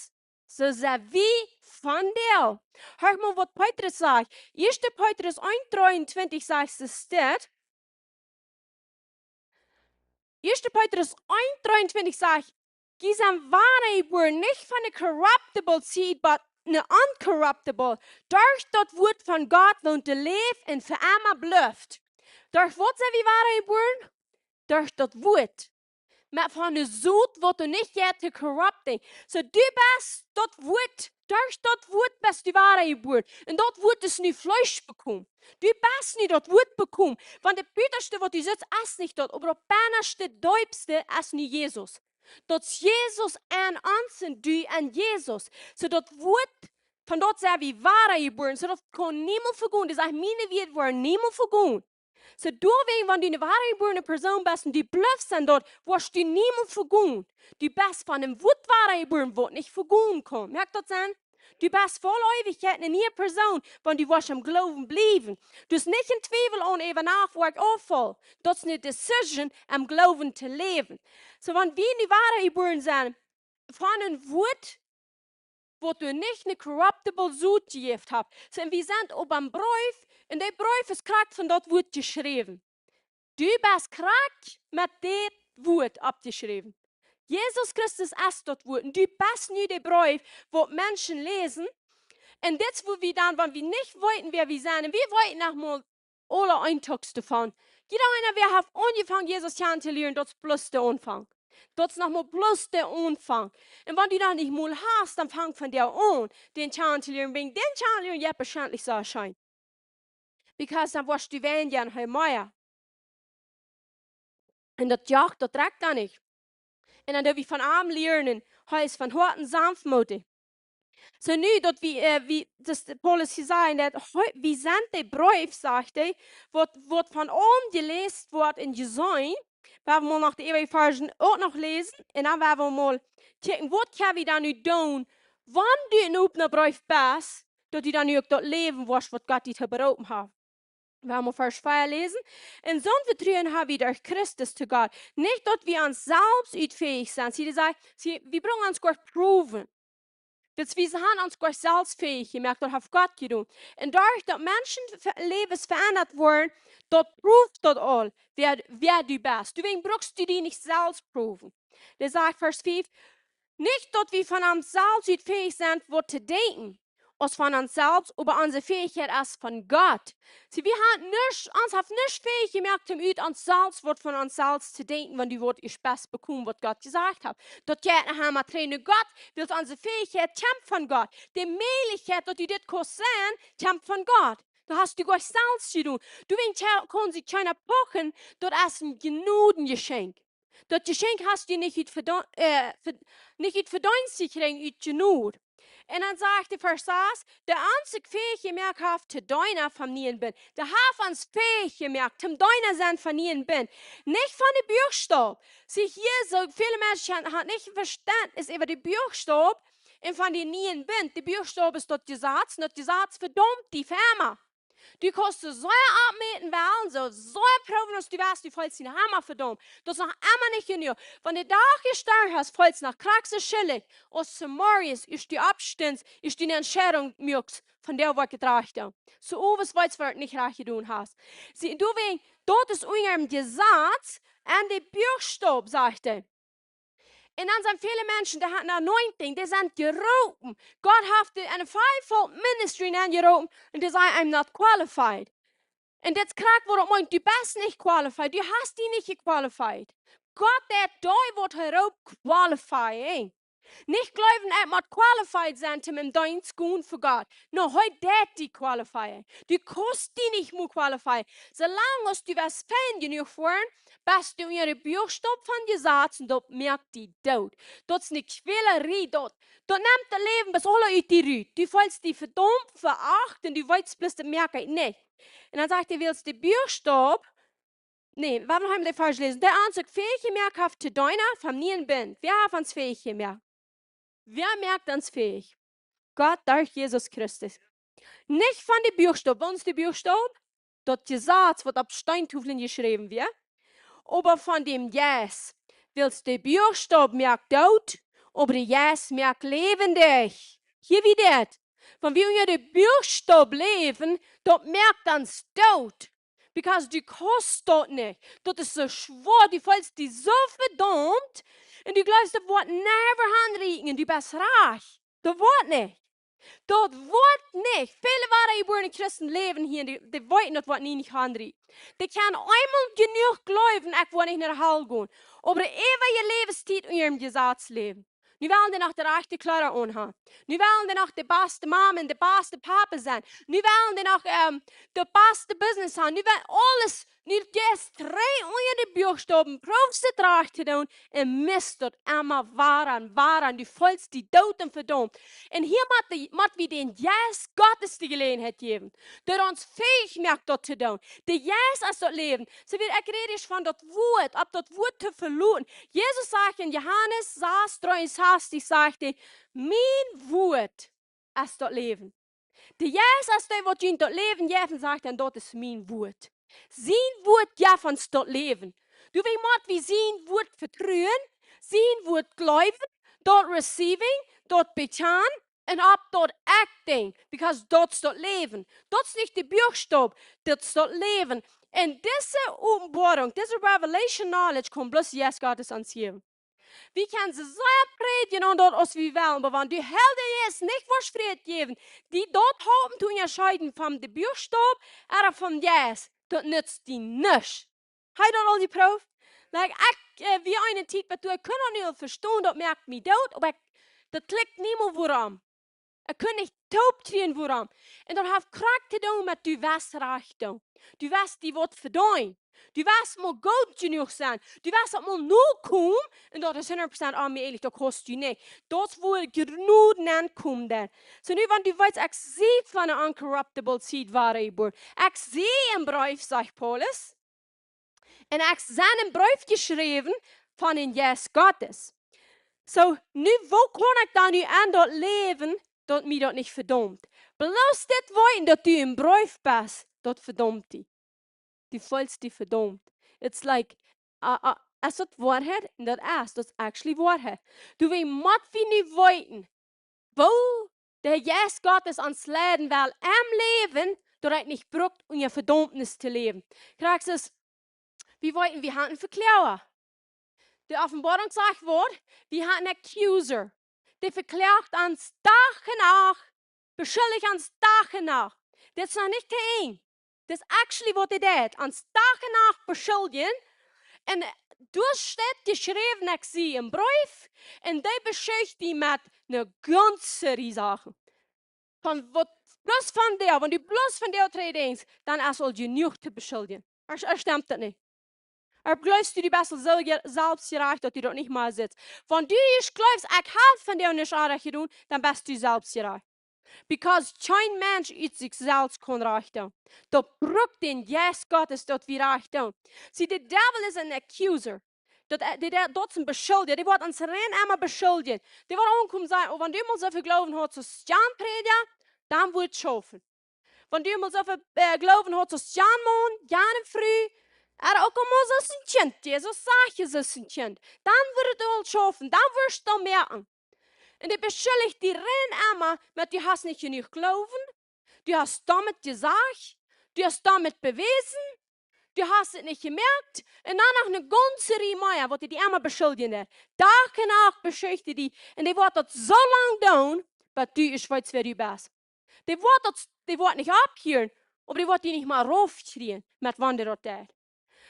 soo sent wie vondoag. Hia mol waut Petrus sajcht. Ieeschte Petrus eent dreeuntwintich sajcht, es dit. Ieeschte Petrus eent dreeuntwintich sajcht: Jie sent wadajebuaren, nich von de corruptible seed, but ne uncorruptible, derch daut Wuat von Gott, waut läft en fa emma blift. Derch waut sent wie wada jebuaren? Derch daut Wuat. Met von de Sot, waut doa nich jeit to corrupting. Soo, du best daut Wuat, derch daut Wuat best du wada jebuaren. Un daut Wuat es nu Fleesch bekomen. Du best nu daut Wuat bekomen. Von daut butaschte, waut du sitst, es nich daut, oba daut bennaschte, deepste es nu Jesus. Daut es Jesus en ons un du en Jesus. Soo daut Wuat, von daut sent wie wada jebuaren. Soo daut kaun niemols vegonen. Dee sajcht, miene Wieed woaren niemols vegonen. Soo doawäajen, wan du ne wada jebuarne Persoon best un du blifst en daut, woascht du niemols vegonen. Du best von een Wuat wada jebuaren, waut nich vegonen kaun. Moakt daut Senn? Du best fa aul Eewichkjeit ne niee Persoon, wan du woascht em Gloowen bliewen. Du best nich en Twiewel aun äwa Nacht, woa ekj auffaulen. Daut es ne decision, em Gloowen to läwen. Soo, wan wie nu wada jebuaren sent, von een Wuat, waut doa nich ne corruptible Sot jejäft haft. Soo, un wie sent opp een Breef, un dee Breef es krakjt von daut Wuat jeschräwen. Du best krakjt met dit Wuat oppjeschräwen. Jesus Christus es daut Wuat. Un du best nu dee Breef, waut Menschen läsen. Un dit es, wua wie dan, wan wie nich weeten, wäa wie sent, un wie weeten noch mol aule eent doavon. Jieda eena, wäa haft aunjefongen, Jesus kjanen to lieren, daut es bloos de Aunfank. Daut es noch mau bloos de Aunfank. Un wan du daut nich mol hast, dan fang von doa aun, dän kjanen to lieren. Wan dän kjanen lieren, jo, wahrscheinlich soo scheen. Because dan woascht du wennen, jo, hee mea. Un daut, jo, daut rieekjt dan nich. Un dan doo wie von am lieren, un hee es von Hoaten sanftmootich. Soo nu, daut wie, äh, wie, daut de Paulus hia sajcht, daut hee, wie sent dee Breef, sajcht hee, waut, waut von aulem jeläst woat un jeseenen. Wie woaren mol noch de eewje Varschen uk noch läsen. Un dan woaren wie mol kjikjen, waut kjenn wie dan nu doonen, wan du een opna Breef best, daut du dan nu uk daut läwen woascht, waut Gott die to beroopen haft. Wie woaren mol Varsch vea läsen. Un soon Vetruen ha wie derch Christus to Gott. Nich daut wie ons selfst utfäich sent. See, dee sajcht, see, wie bruken ons goanich proowen. Wiels wie han ons goanich selfst fäich jemoakt, daut haft Gott jedonen. Un derch daut Menschen ve-, Läwes veendat woaren, daut proowt daut aul, wäa, wäa du best. Doawäajen brukst du die nich selfst proowen. Dee sajcht, Varsch fief, nich daut wie von ons selfst utfäich sent, waut to denkjen, aus von ons selfst, oba onse Fäichkjeit es von Gott. See, wie han nuscht, ons haft nuscht fäich jemoakt, om ut ons selfst waut von ons selfst to denkjen, wan du waut es best bekomen, waut Gott jesajcht haft. Daut jeit noch emma trigj no Gott, wiels onse Fäichkjeit kjemt von Gott. De Mäajlichkjeit, daut du dit kaust sennen, kjemt von Gott. Daut hast du goanich selfst jedonen. Doawäajen kje-, kaun sikj kjeena puchen, daut es een Jnodenjeschenkj. Daut Jeschenkj hast du nich ut Vedee-, äh, Ve-, nich ut Vedeenst jekjräajen, ut Jnod. Un dan sajcht de Varsch sas, dee ons fäich jemoakt haft to deenen von nieen bint. Dee haft ons fäich jemoakt, toom deenen sennen von nieen bint. Nich von de Buakstaub. See hia, soo väle Menschen han, han nich Vestentnis äwa de Buakstaub un von de nieen bint. De Buakstaub es daut Jesaz, un daut Jesaz vedaumt die fa emma. Du kaust soo sea oppmäten wellen, soo, soo sea proowen aus du west, du feelst die noch emma vedaumt. Daut es noch emma nich jenuach. Wan du de Dach jestorwen hast, feelst noch krakjt soo schuldich aus zemorjes, aus du oppstunst, aus du ne Entscheidunk muakst, von dee waut jrajcht es. Soo, oh, waut weetst, waut du nich rajcht jedonen hast. See, doawäajen, daut es unja däm Jesaz un de Buakstaub, sajcht hee. Un dan sent väle Menschen, dee han anointing, dee sent jeroopen. Gott haft an een fivefold ministry nenn jeroopen, un dee sajen, "I'm not qualified." Un dit krakjt, wuarom ekj, du best nich qualified, du hast die nich jequalified. Gott deit dee, waut hee roopt, qualifying. Nich jleewen, ekj mott qualified sennen, om em Deenst gonen fa Gott. No, hee deit die qualifying. Du kaust die nich mea qualifyen. Soo lang aus du best fein jenuach woaren, best du unja de Buakstaub von Jesaz un daut moakt die doot. Daut es ne Kwälerie, daut, daut nemt daut Läwen bat aula ut die rut. Du feelst die vedaumt, veacht un du weetst bloos, daut moak ekj nich. Un dan sajcht hee, wiels de Buakstaub, nä, wuarom ha wie dän Varsch jeläsen? Dee ons fäich jemoakt haft to deenen von nieen bint. Wäa haft ons fäich jemoakt? Wäa moakt ons fäich? Gott derch Jesus Christus. Nich von de Buakstaub, waut es de Buakstaub? Daut Jesaz, waut opp Steentofeln jeschräwen wia. Oba von däm Jeist, wiels de Buakstaub moakt doot, oba de Jeist moakt läwendich. Hia wada dit. Wan wie unja de Buakstaub läwen, daut moakt ons doot. Because du kaust daut nich. Daut es soo schwoa, du feelst die soo vedaumt. Un du jleefst, daut woat never aunrieekjen. Du best rajcht. Daut woat nich. Daut woat nich. Väle wadajebuarne Christen läwen hia, dee, dee weeten daut woat nie nich aunrieten. Dee kjennen eemol jenuach jleewen, ekj woa nich no de Hal gonen. Oba äwa äa Läwenstiet en äa Jesaz läwen. Nu wellen dee noch de rajchte Kjleeda aunhaben. Nu wellen dee noch de baste Mama un de baste Papa sennen. Nu wellen dee noch, ähm, de baste Business haben. Nu wellen aules, nu jeist dree unja de Buchstoben, proowst daut rajcht to doonen un mist daut emma wada un wada un du feelst die doot un vedaumt. Un hia mott de, mott wie dän Jeist Gottes de Jeläajenheit jäwen, daut ons fähich moakt daut to doonen. De Jeist es daut Läwen. Soo, wie, ekj räd hia von daut Wuat, opp daut Wuat to veloten. Jesus sajcht en Johanes sas dreeunsastich, sajcht hee: "Mien Wuat es daut Läwen." De Jeist es dee, waut junt daut Läwen jeft, sajcht hee, un daut es mien Wuat. Sien Wuat jeft ons daut Läwen. Doawäajen mott wie sien Wuat vetruen, sien Wuat jleewen, daut receiving, daut bekjanen, un opp daut acting, because daut es daut Läwen. Daut es nich de Buchstob, daut es daut Läwen. Un dise Openboarunk, dise revelation knowledge kaun bloos Jesus Gott ons jäwen. Wie kjennen soo sea prädjen un daut aus wie wellen, oba wan de Heilje Jeist nich woat Fräd jäwen, die daut halpen to unjascheiden von de Buchstob ooda vom Jeist, daut nutzt die nuscht. Hab jie daut aul jeprooft? Like, ekj, äh, wia eene Tiet, waut ekj kunn daut nich vestonen, daut moakt mie doot, oba ekj, daut klikjt niemols wuarom. Ekj kunn nich toopkjrieen wuarom. Un daut haft krakjt to doonen met du west rajcht doonen. Du west die waut vedeenen. Du west mau goot jenuach sennen. Du west daut mau nokomen. Un daut es hundat Prozent aun mie eejentlich, daut kost du nich. Daut es wua Jnod nenkomen deit. Soo nu, wan du weetst, ekj sie von de uncorruptible seed wadajebuaren. Ekj sie een Breef, sajcht Paulus. Un ekj sie een Breef jeschräwen von dän Jeist Gottes. Soo, nu, woo kaun ekj dan nu aun daut läwen, daut mie daut nich vedaumt? Bloos dit weeten, daut du een Breef best, daut vedaumt die. Du feelst die vedaumt. It's like, uh, uh, es daut Woarheit? Un daut es, daut es actually Woarheit. Doawäajen mott wie nu weeten, woo de Jeist Gottes ons leiden well em Läwen, daut ekj nich bruck unja Vedaumnis to läwen. Krakjt soo, wie weeten, wie haben een Vekloaga. De Openboarunk sajcht waut, wie haben een accuser. Dee vekloagt ons Dach un Nacht, beschuldicht ons Dach un Nacht. Dit es noch nich to Enj. Dit es actually waut hee deit. Ons Dach un Nacht beschuldijen. Un, äh, doa steit jeschräwen, ekj sie een Breef. Un dee beschuldicht die met eene gaunze Rieej Sachen. Von waut, bloos von dee, wan du bloos von dee trigj denkjst, dan es aul jenuach to beschuldijen. Ooda, ooda stemt daut nich? Ooda jleefst du, du best aul soo je-, selfstjerajcht, daut du daut nich mea sitst? Wan du ieescht jleefst, ekj hab von dee nuscht orrajcht jedonen, dan best du selfstjerajcht. Because kjeen Mensch ut sikj selfst kaun rajcht doonen. Daut brukt dän Jeist Gottes, daut wie rajcht doonen. See, de Devil is an accuser. Daut, äh, dee, dee, daut es een Beschuldja. Dee woat ons rein emma beschuldjen. Dee woat aunkomen sajen: "Oh, wan du mau soo väl Gloowen hast aus Jan Prädja, dan woat et schaufen. Wan du mau soo väl, äh, Gloowen hast aus Jan Maun, Jan Fru, ooda uk mau soo aus een Kjint, Jesus sajcht, soo aus een Kjint, dan woat et aul schaufen, dan woascht du moakjen." Un dee beschuldicht die rein emma, met du hast nich jenuach Gloowen, du hast doamet jesajcht, du hast doamet bewäsen, du hast et nich jemoakt, un dan noch eene gaunze Rieej mea, waut dee die emma beschuldjen deit. Dach un Nacht beschuldicht dee die, un dee woat daut soo lang doonen, bat du ieescht weetst, wäa du best. Dee woat daut, dee woat nich opphieren, oba dee woat die nich mea raufkjrieen, met wan dee daut deit.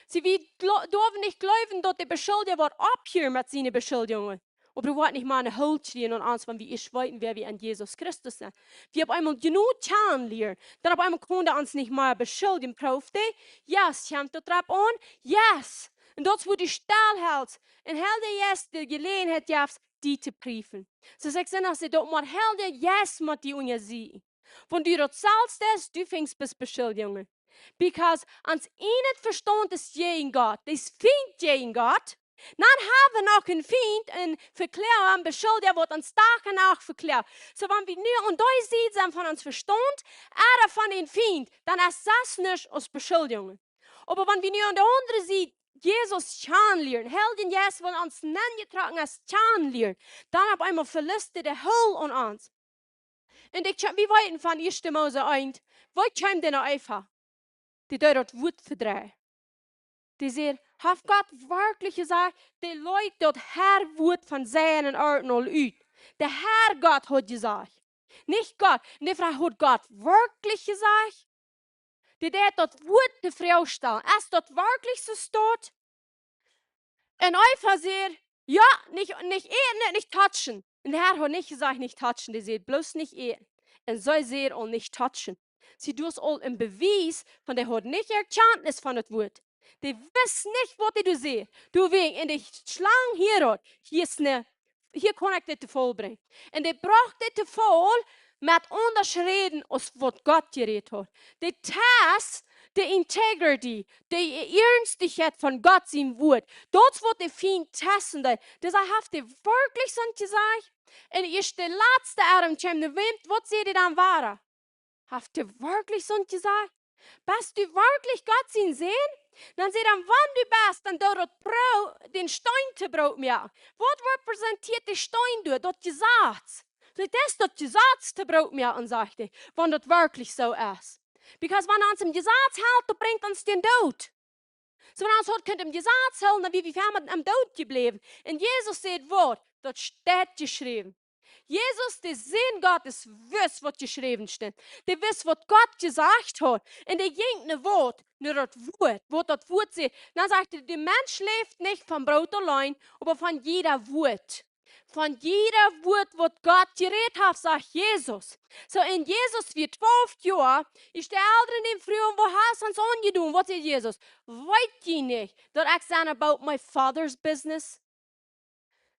See, wie glo-, derwen nich jleewen, daut de Beschuldja woat opphieren met siene Beschuldjungen. Oba dee woat nich mea een Holt kjrieen aun ons, wan wie ieescht weeten, wäa wie en Jesus Christus sent. Wie opp eemol jenuach kjanen lieren, dan opp eemol kaun dee ons nich mea beschuldjen, proowst du? Yes, kjemt daut doaropp aun? Yes. Un daut es wua du stell helst. Un Heilja Jeist de Jeläajenheit jeft, die to priefen. Soo aus ekj saj, aus du daut mol Heilja Jeist mott die unjasieekjen. Wan du daut selfst deist, du finjst bloos Beschuldjungen. Because ons ieejnet Vestaunt es jäajen Gott, dee es Fient jäajen Gott. Dan hab wie noch een Fient, een Vekloaga, een Beschuldja, waut ons Dach un Nacht vekloagt. Soo, wan wie nu aun dee Sied sent von ons Vestaunt, ooda von dän Fient, dan es daut nuscht aus Beschuldjungen. Oba wan wie nu aun de aundre Sied Jesus kjanen lieren, Heilja Jeist, waut ons nenjetrocken es, kjanen lieren, dan opp eemol veliest dee de Holt aun ons. Un ekj, wie weeten von ieeschte Mose eent, waut kjeem dan no Eva? Dee deed daut Wuat vedreien. Dee säd: "Haft Gott werkjlich jesajcht?" Dee leet daut Herr Wuat von Sieen un Oaten aul ut. De Herr Gott haud jesajcht. Nich Gott. Un dee Fru haud Gott werkjlich jesajcht? Dee deed daut Wuat to Froag stalen. Es daut werkjlich soo? Staut? Un Eva säd: "Jo, nich, nich äten, nich touchen." Un de Herr haud nich jesajcht: "Nich touchen." Dee säd bloos: "Nich äten." Un see säd aul: "Nich touchen." See, daut es aul een Bewies von, dee haud nich Erkjantnis von daut Wuat. Dee wist nich, waut dee doa säd. Doawäajen, un de Schlang hia haud, hia es ne, hia kaun ekj dit to Faul brinjen. Un dee brocht dit to Faul met aundasch räden aus waut Gott jerät haud. Dee test de integrity, de Ernstichkjeit von Gott sien Wuat. Daut es waut de Fient testen deed. Dee säd: "Haft dee werkjlich soont jesajcht?" Un ieescht de latste Adam kjeem no wäm, waut säd dee dan wada? "Haft dee werkjlich soont jesajcht? Best du werkjlich Gott sien Sän?" Dan säd hee: "Wan du best, dan doo daut Broo-, dän Steen to Broot moaken." Waut repräsentieet de Steen doa? Daut Jesaz. Daut es daut Jesaz to Broot moaken, sajcht hee, wan daut werkjlich soo es. Because wan ons aum Jesaz helt, daut brinjt ons dän Doot. Soo, wan ons haud kunt aum Jesaz hoolen, dan wia wie fa emma aum Doot jebläwen. Un Jesus säd: "Waut? Daut steit jeschräwen." Jesus, de Sän Gottes, wist waut jeschräwen stunt. Dee wist waut Gott jesajcht haud. Un dee jinkj no waut? No daut Wuat, waut daut Wuat sajcht. Dan sajcht hee: "De Mensch läft nich von Broot auleen, oba von jieda Wuat." Von jieda Wuat waut Gott jerät haft, sajcht Jesus. Soo, un Jesus wia twalf Joa, es de Elren dän fruagen: "Waut hast du ons aunjedonen?" Waut säd Jesus? "Weet jie nich daut ekj sie about my Father's business?"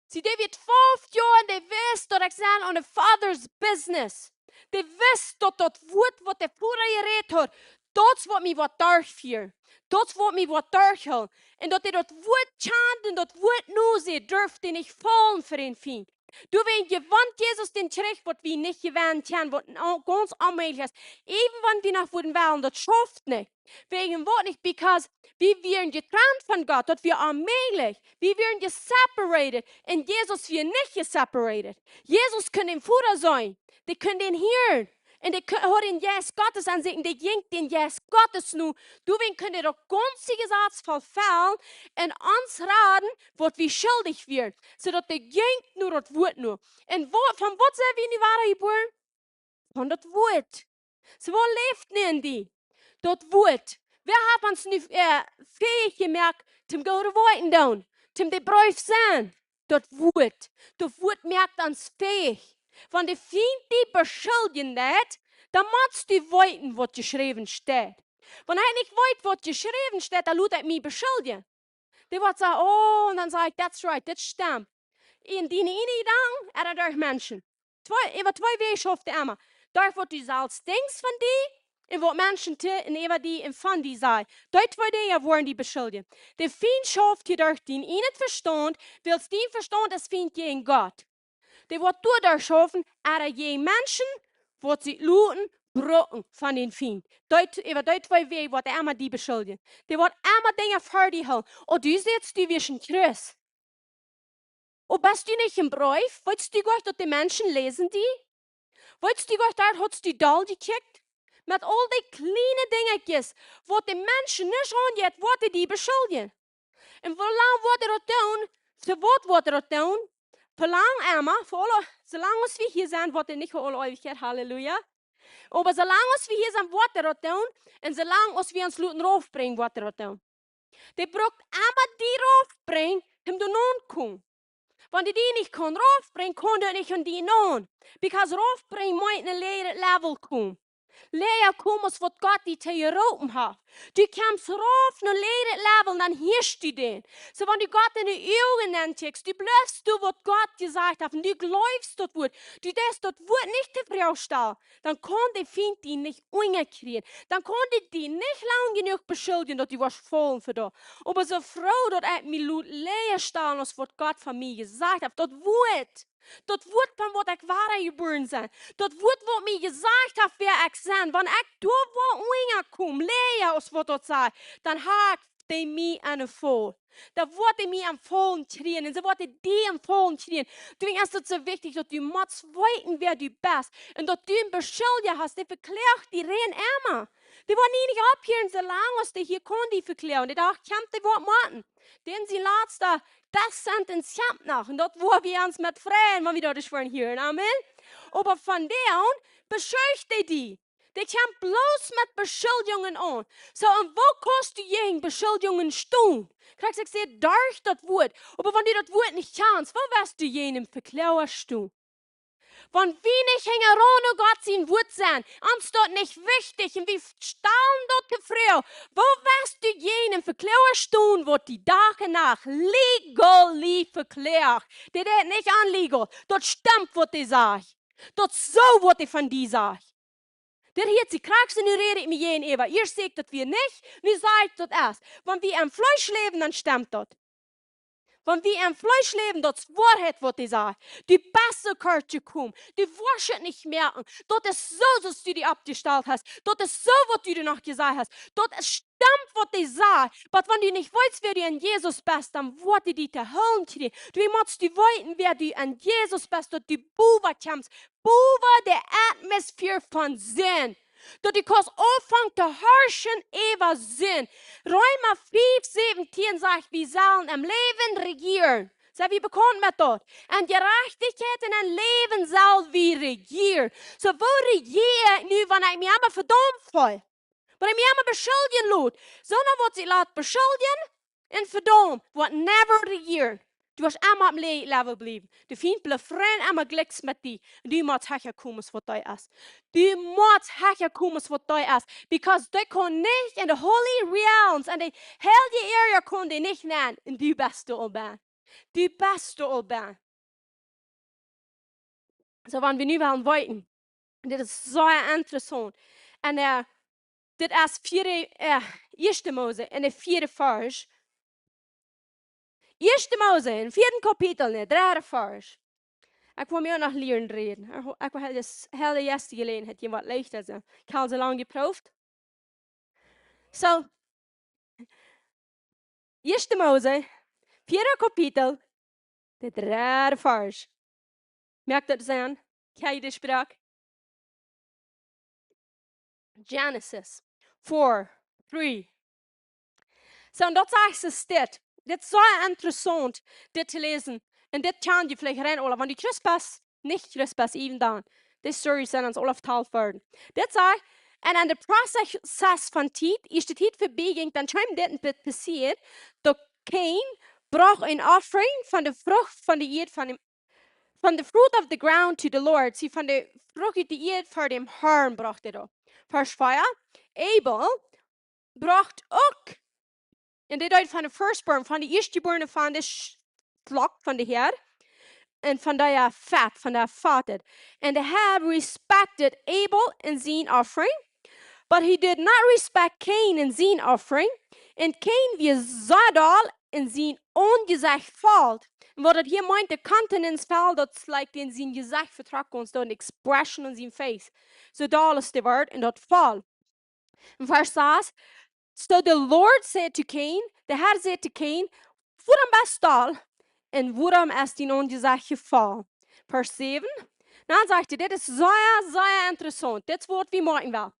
See, dee wia twalf Joa un dee wist daut ekj sie on a Father's business. Dee wist daut daut Wuat waut de Voda jerät haud, daut es waut mie woat derchfieren. Daut es waut mie woat derchhoolen. Un daut dee daut Wuat kjand un daut Wuat nu säd, durft dee nich faulen fa dän Fient. Doawäajen jewant Jesus dän Kjrich, waut wie nich jewennen kjennen, waut gaunz onmäajlich es. Even wan wie noch wudden wellen, daut schauft nich. Wäajen waut nich? Because wie wieren jetrant von Gott, daut wia onmäajlich. Wie wieren jeseparated. Un Jesus wia nich jeseparated. Jesus kunn dän Voda seenen. Dee kunn dän hieren. Un dee kun-, haud dän Jeist Gottes aun sikj, dee jinkj dän Jeist Gottes no. Doawäajen kunn dee daut gaunze Jesaz erfellen un ons raden, waut wie schuldich wieren. Soo daut dee jinkj no daut Wuat no. Un waut, von waut sent wie nu wada jebuaren? Von daut Wuat. Soo, waut läft nu en die? Daut Wuat. Wäa haft ons nu, äh, fähich jemoakt, toom goode Woakjen doonen, toom de Breef sennen? Daut Wuat. Daut Wuat moakt ons fähich. Wan de Fient die beschuldjen deit, dan motst du weeten waut jeschräwen steit. Wan hee nich weet waut jeschräwen steit, dan lot hee mie beschuldjen. Dee woat sajen: "Oh," un dan saj ekj: "That's right, dit stemt." En diene ieejne Jedanken, ooda derch Menschen. Twee, äwa twee Wäaj schauft dee emma. Derch waut du selfst denkjst von die, un waut Menschen to un äwa die un von die sajen. Dee twee Dinja woaren die beschuldjen. De Fient schauft hia derch dien ieejnet Vestaunt, wiels dien Vestaunt es Fient jäajen Gott. Dee woat doaderch schaufen, ooda jäajen Menschen, waut sikj loten brucken von dän Fient. Dee, äwa dee twee Wäaj woat hee emma die beschuldjen. Dee woat emma Dinja fa die hoolen. Oh, du sajchst, du best een Christ. Oh, best du nich em Breef? Weetst du goanich, daut de Menschen läsen die? Weetst du goanich, doa hast du doll jekjikjt? Met aul dee kjliene Dinjakjes, waut de Menschen nich aunjeit, woat hee die beschuldjen. Un woo lang woat hee daut doonen? Fa waut woat hee daut doonen? Fa lang emma, fa aule, soo lang aus wie hia sent, woat hee, nich fa aule Eewichkjeit, Halleluja. Oba soo lang aus wie hia sent, woat hee daut doonen. Un soo lang aus wie ons loten raufbrinjen, woat hee daut doonen. Dee brukt emma die raufbrinjen, om doa auntokomen. Wan dee die nich kaun raufbrinjen, kaun dee nich aun die aun. Because raufbrinjen meent no een läajret Level komen. Läaja komen aus waut Gott die to jeroopen haft. Du kjemst rauf no een läajret Level, dan hieescht du dän. Soo, wan du Gott enne Uagen nenkjikjst, du jleefst, du, waut Gott jesajcht haft, un du jleefst daut Wuat, du deist daut Wuat nich to Froag stalen, dan kaun de Fient die nich unjakjrieen. Dan kaun dee die nich lang jenuach beschuldjen, daut du woascht faulen fa daut. Oba soo froo daut ekj mie lot läaja stalen aus waut Gott von mie jesajcht haft. Daut Wuat, daut Wuat von waut ekj wadajebuaren sie. Daut Wuat waut mie jesajcht haft, wäa ekj sie. Wan ekj doa woa unjakomen, läaja aus waut daut sajcht, dan ha ekj dee mie aun de Faul. Dan woat dee mie aum Faulen kjrieen. Un soo woat dee die aum Faulen kjrieen. Doawäajen es daut soo wichtich, daut du motst weeten, wäa du best. Un daut du een Beschuldja hast, dee vekloagt die rein emma. Dee woat nie nich opphieren, soo lang aus dee hia kaun die vekloagen. Dee Dach kjemt, dee woat motten. Dän sien latsta Death Sentence kjemt noch. Un daut woa wie ons met freien, wan wie daut ieescht woaren hieren. Amen. Oba von dän beschuldicht dee die. Dee kjemt bloos met Beschuldjungen aun. Soo, un woo kaust du jäajen Beschuldjungen stonen? Krakjt, ekj saj, derch daut Wuat. Oba wan du daut Wuat nich kjanst, woo woascht du jäajen Vekloaga stonen? Wan wie nich hinjaraun no Gott sien Wuat sent, ons daut nich wichtich, un wie stalen daut to Froag, woo woascht du jäajen Vekloaga stonen, waut die Dach un Nacht legally vekloagt? Dee deit nich illegal. Daut stemmt, waut dee sajcht. Daut es soo, waut dee von die sajcht. Dit hia es de Krux, un nu räd ekj mie jäajen äwa. Ieescht säd ekj daut wia nich, nu saj ekj daut es. Wan wie em Fleesch läwen, dan stemmt daut. Wan wie em Fleesch läwen, daut es Woarheit, waut dee sajcht. Du best soo kort jekomen. Du woascht daut nich moakjen. Daut es soo, soo aus du die oppjestalt hast. Daut es soo, waut du die noch jesajcht hast. Daut es stemmt, waut dee sajcht. Oba wan du nich weetst, wäa du en Jesus best, dan woat dee die to hoolen kjrieen. Du motst du weeten, wäa du en Jesus best, daut du bowa kjemst, bowa de Atmosphäre von Sind. Daut du kaust aunfangen to harschen äwa Sind. Reema fief säwentieen sajcht, wie sellen em Läwen rejieren. Sent wie bekaunt met daut? En Jerajchtichkjeit un en Läwen sell wie rejieren. Soo, woo rejieer ekj nu, wan ekj mie emma vedaumt feel? Wan ekj mie emma beschuldjen lot? Soo, dan woat see lot beschuldjen un vedaumt, woat never rejieren. Du woascht emma oppem läajen Level bliewen. De Fient blift emma jlikj met die. Un du motst hecha komen aus waut dee es. Du motst hecha komen aus waut dee es. Because dee kaun nich en de holy realms, en de heilje area kaun dee nich nenn. Un du best doa aul benn. Du best doa aul benn. Soo, wan wie nu wellen weeten, un dit es soo interessaunt. Un, äh, dit es vieede, äh, ieeschte Mose, en de vieede Varsch. Ieeschte Mose, em vieeden Kapitel, en de dredde Varsch. Ekj well mie uk noch lieren räden. Ekj, ekj well daut, de Heilje Jeist jeleent haft, waut leichta sent. Ekj hab soo lang jeprooft. Soo, ieeschte Mose, vieede Kapitel, de dredde Varsch. Moakt daut Senn? Kjikj de Sproak. Genesis four three. Soo, un daut sajcht see dit. Dit es soo interessaunt, dit to läsen. Un dit kjenn jie veleicht rein aula, wan du Christ best, nich Christ best, even dan. Dise stories sent ons aula vetalt worden. Dit sajcht, un en de Prozess von Tiet, ieescht de Tiet verbie jinkj, dan kjeem dit en bät passieet, daut Kain brocht een Offering von de Frucht von de Ieed von däm, from the fruit of the ground to the Lord. See, von de Frucht ut de Ieed ver däm Harn brocht hee daut. Varsch vea, Abel brocht uk, un dee deed von de firstborn, von de ieeschtjebuarne von de Sch-, Flock von de Häad, un von de, äh, Fat, von de Fatted. And the Herr respected Abel and sien offering, but he did not respect Cain and sien offering. Un Kain wia soo doll un sien Aunjesecht foll. Un waut daut hia meent, de countenance foll, daut es like dän sien Jesecht vetrockt, ons doa ne expression on sien face. Soo doll es de Wort un daut foll. Un Varsch sas, so the Lord said to Cain, de Herr säd to Kain, wuarom best doll? Un wuarom es dien Aunjesecht jefollen? Varsch säwen, dan sajcht hee, dit es sea, sea interessaunt. Dit es waut wie moakjen wellen.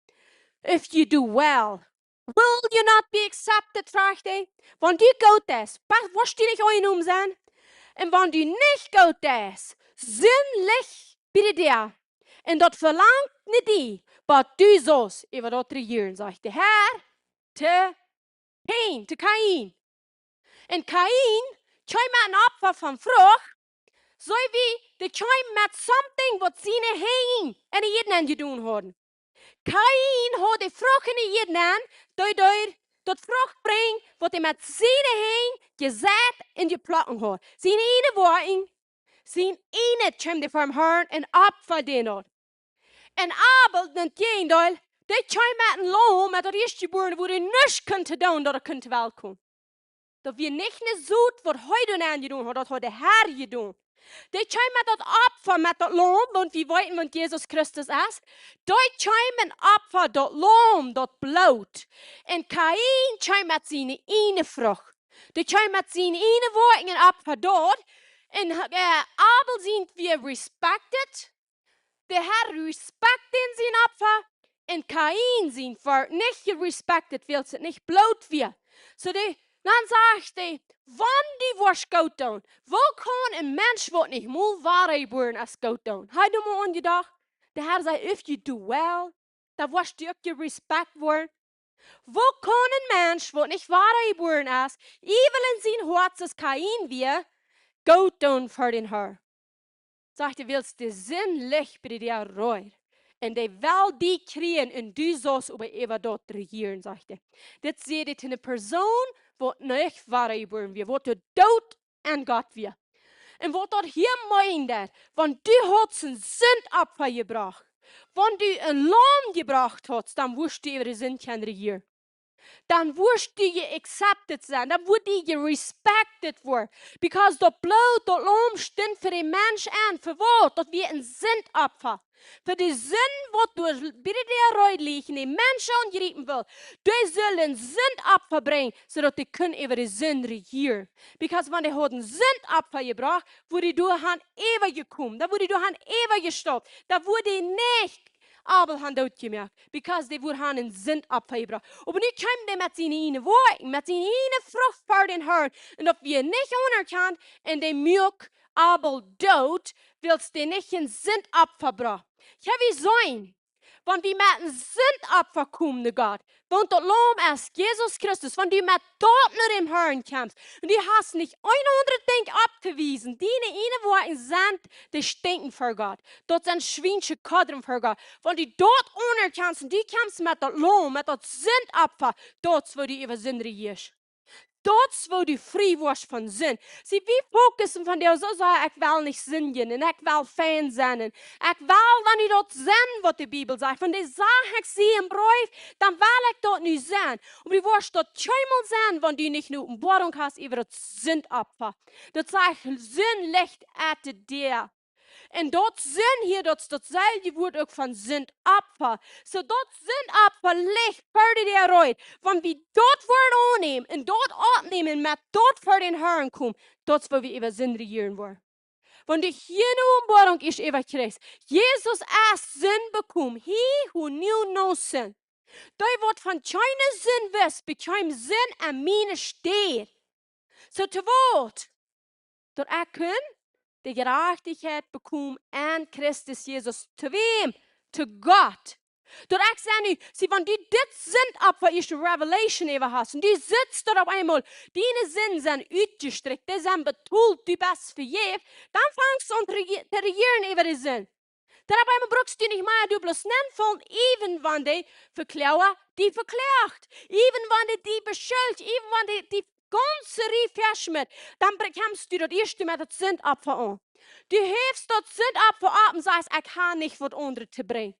If you do well, will you not be accepted, fruach hee. Wan du goot deist, woascht du nich aunjenomen sennen? Un wan du nich goot deist, Sind licht bie de Däa. Un daut velangt no die, waut du saust äwa daut rejieren, sajcht de Herr to Kain, to Kain. Un Kain kjeem met een Opfa von Frucht, soo aus dee kjeem met something waut siene Henj en de Ieed nenjedonen hauden. Kain haud de Frucht en de Ieed nenn, dee, dee daut Frucht brinjt, waut hee met siene Henj jeseit un jeplekjt haud. Siene ieejne Woakjen, sien ieejnet kjeem dee vom Harn un Opfa deed hee. Un Abel, daut Jäajendeel, dee kjeem met een Laum, met daut ieeschtjebuarne, wua hee nuscht kunn doonen, daut hee kunn to Welt komen. Daut wia nich ne Sot, waut hee doa aunjedonen haud, daut haud de Herr jedonen. Dee kjeem met daut Opfa, met daut Laum, wan wie weeten, waut Jesus Christus es. Dee kjeem een Opfa, daut Laum, daut Bloot. Un Kain kjeem met siene ieejne Frucht. Dee kjeem met siene ieejne Woakjen een Opfa doa. Un, äh, Abel sient wia respected. De Herr respected sien Opfa, un Kain sient wort nich respected, wiels et nich Bloot wia. Soo de, Dan sajcht hee: Wan du woascht goot doonen, woo kaun een Mensch, waut nich mol wadajebuaren es, goot doonen? Hab jie mol aunjedocht? De Herr sajcht: If you do well, dan woascht du uk jerespekt woaren. Woo kaun een Mensch, waut nich wadajebuaren es, äwent en sien Hoat, soo aus Kain wia, goot doonen fa dän Herrn? Sajcht hee: Wiels de Sind licht bie de Däa reed, un dee well die kjrieen, un du saust oba äwa daut rejieren, sajcht hee. Dit säd hee to eene Persoon, waut nich wadajebuaren wia, waut doot en Gott wia. Un waut daut hia meent, wan du haudst een Sindopfa jebrocht, wan du een Laum jebrocht haudst, dan wurscht du äwa de Sind kjennen rejieren. Dan wurscht du je accepted sennen, dan wurscht du je respected woaren. Because daut Bloot, daut Laum stunt fa dän Mensch aun. Fa waut? Daut wia een Sindopfa. Fa de Sind, waut doa bie de Däa reed lach, dee Menschen aunjriepen wull, dee sullen een Sindopfa brinjen, soo daut dee kunnen äwa de Sind rejieren. Because wan dee hauden een Sindopfa jebrocht, wia dee doa han äwajekomen, dan wia dee doa han äwajestorwen, dan wia dee nich Abel han doot jemoakt, because dee wia han een Sindopfa jebrocht. Oba nu kjeem dee met siene ieejne Woakjen, met siene ieejne Frucht ver dän Herrn, un daut wia nich aunerkjant, un dee muak Abel doot, wiels dee nich een Sindopfa brocht. Jo, wie seenen, wan wie met een Sindopfa komen no Gott, wan daut Laum es Jesus Christus, wan du met daut no dän Herrn kjemst, un du hast nich een aundret Dinkj opptowiesen, diene ieejne Woakjen sent, dee stinkjen ver Gott. Daut sent schwiensche Kodren ver Gott. Wan du daut aunerkjanst un du kjemst met daut Laum, met daut Sindopfa, daut es woo du äwa Sind rejieescht. Daut es woo du frie woascht von Sind. See, wie fokussen von dee, soo sajen: Ekj well nich sindjen un ekj well fein sennen. Ekj well dan nu daut sennen, waut de Bibel sajcht. Wan dee sajcht: Ekj sie em Breef, dan well ekj daut nu sennen. Oba du woascht daut kjeenmol sennen, wan du nich eene Openboarunk hast äwa daut Sindopfa. Daut sajcht: Sind licht at de Däa. Un daut Sind hia, daut es daut selwje Wuat uk von Sindopfa. Soo daut Sindopfa licht ver de Däa reed. Wan wie daut Wuat aunnämen un daut oppnämen, met daut ver dän Herrn komen, daut es woo wie äwa Sind rejieren woaren. Wan du hia eene Openboarunk ieescht äwa kjrichst: Jesus es Sind bekomen. He who knew no sin. Dee, waut von kjeene Sind wist, bekjeem Sind aun miene Städ. Soo to waut? Daut ekj kunn de Jerajchtichkjeit bekomen aun Christus Jesus. To wäm? To Gott. Daut ekj saj nu, see, wan du dit Sindopfa ieescht revelation äwa hast, un du sitst doa opp eemol, diene Sinden sent utjestrikjt, dee sent betolt, du best vejäft, dan fangst du aun to reji-, to rejieren äwa de Sind. Dan opp eemol brukst du nich mea, du bloos nenfaulen, even wan de Vekloaga die vekloagt, even wan dee die beschuldicht, even wan dee die gaunz Rieej veschmäat, dan br-, kjemst du daut ieeschte met daut Sindopfa aun. Du häfst daut Sindopfa opp un sajchst: Ekj hab nich waut aundret to brinjen.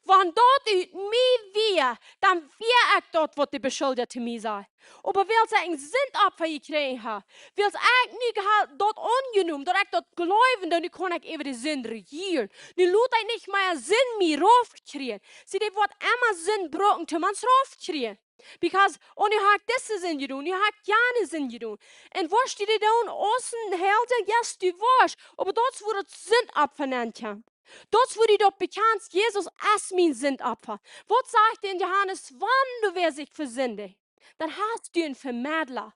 Wan daut ut mie wia, dan wia ekj daut, waut de Beschuldicha to mie säd. Oba wiels ekj een Sindopfa jekjräajen hab, wiels ekj nu ha-, daut aunjenomen, daut ekj daut jleewen deed, nu kaun ekj äwa de Sind rejieren. Nu lot ekj nich mea Sind mie raufkjrieen. See, dee woat emma Sind brucken, toom ons raufkjrieen. Because, oh, nu hab ekj dise Sind jedonen, nu hab ekj jane Sind jedonen. Un woascht du dee dan aus een Heilja, yes, du woascht. Oba daut es wua daut Sindopfa nenn kjemt. Daut es wua du daut bekjanst: Jesus es mien Sindopfa. Waut sajcht hee en Johanes? Wan du wäa sikj vesindicht, dan hast du een Vemedla.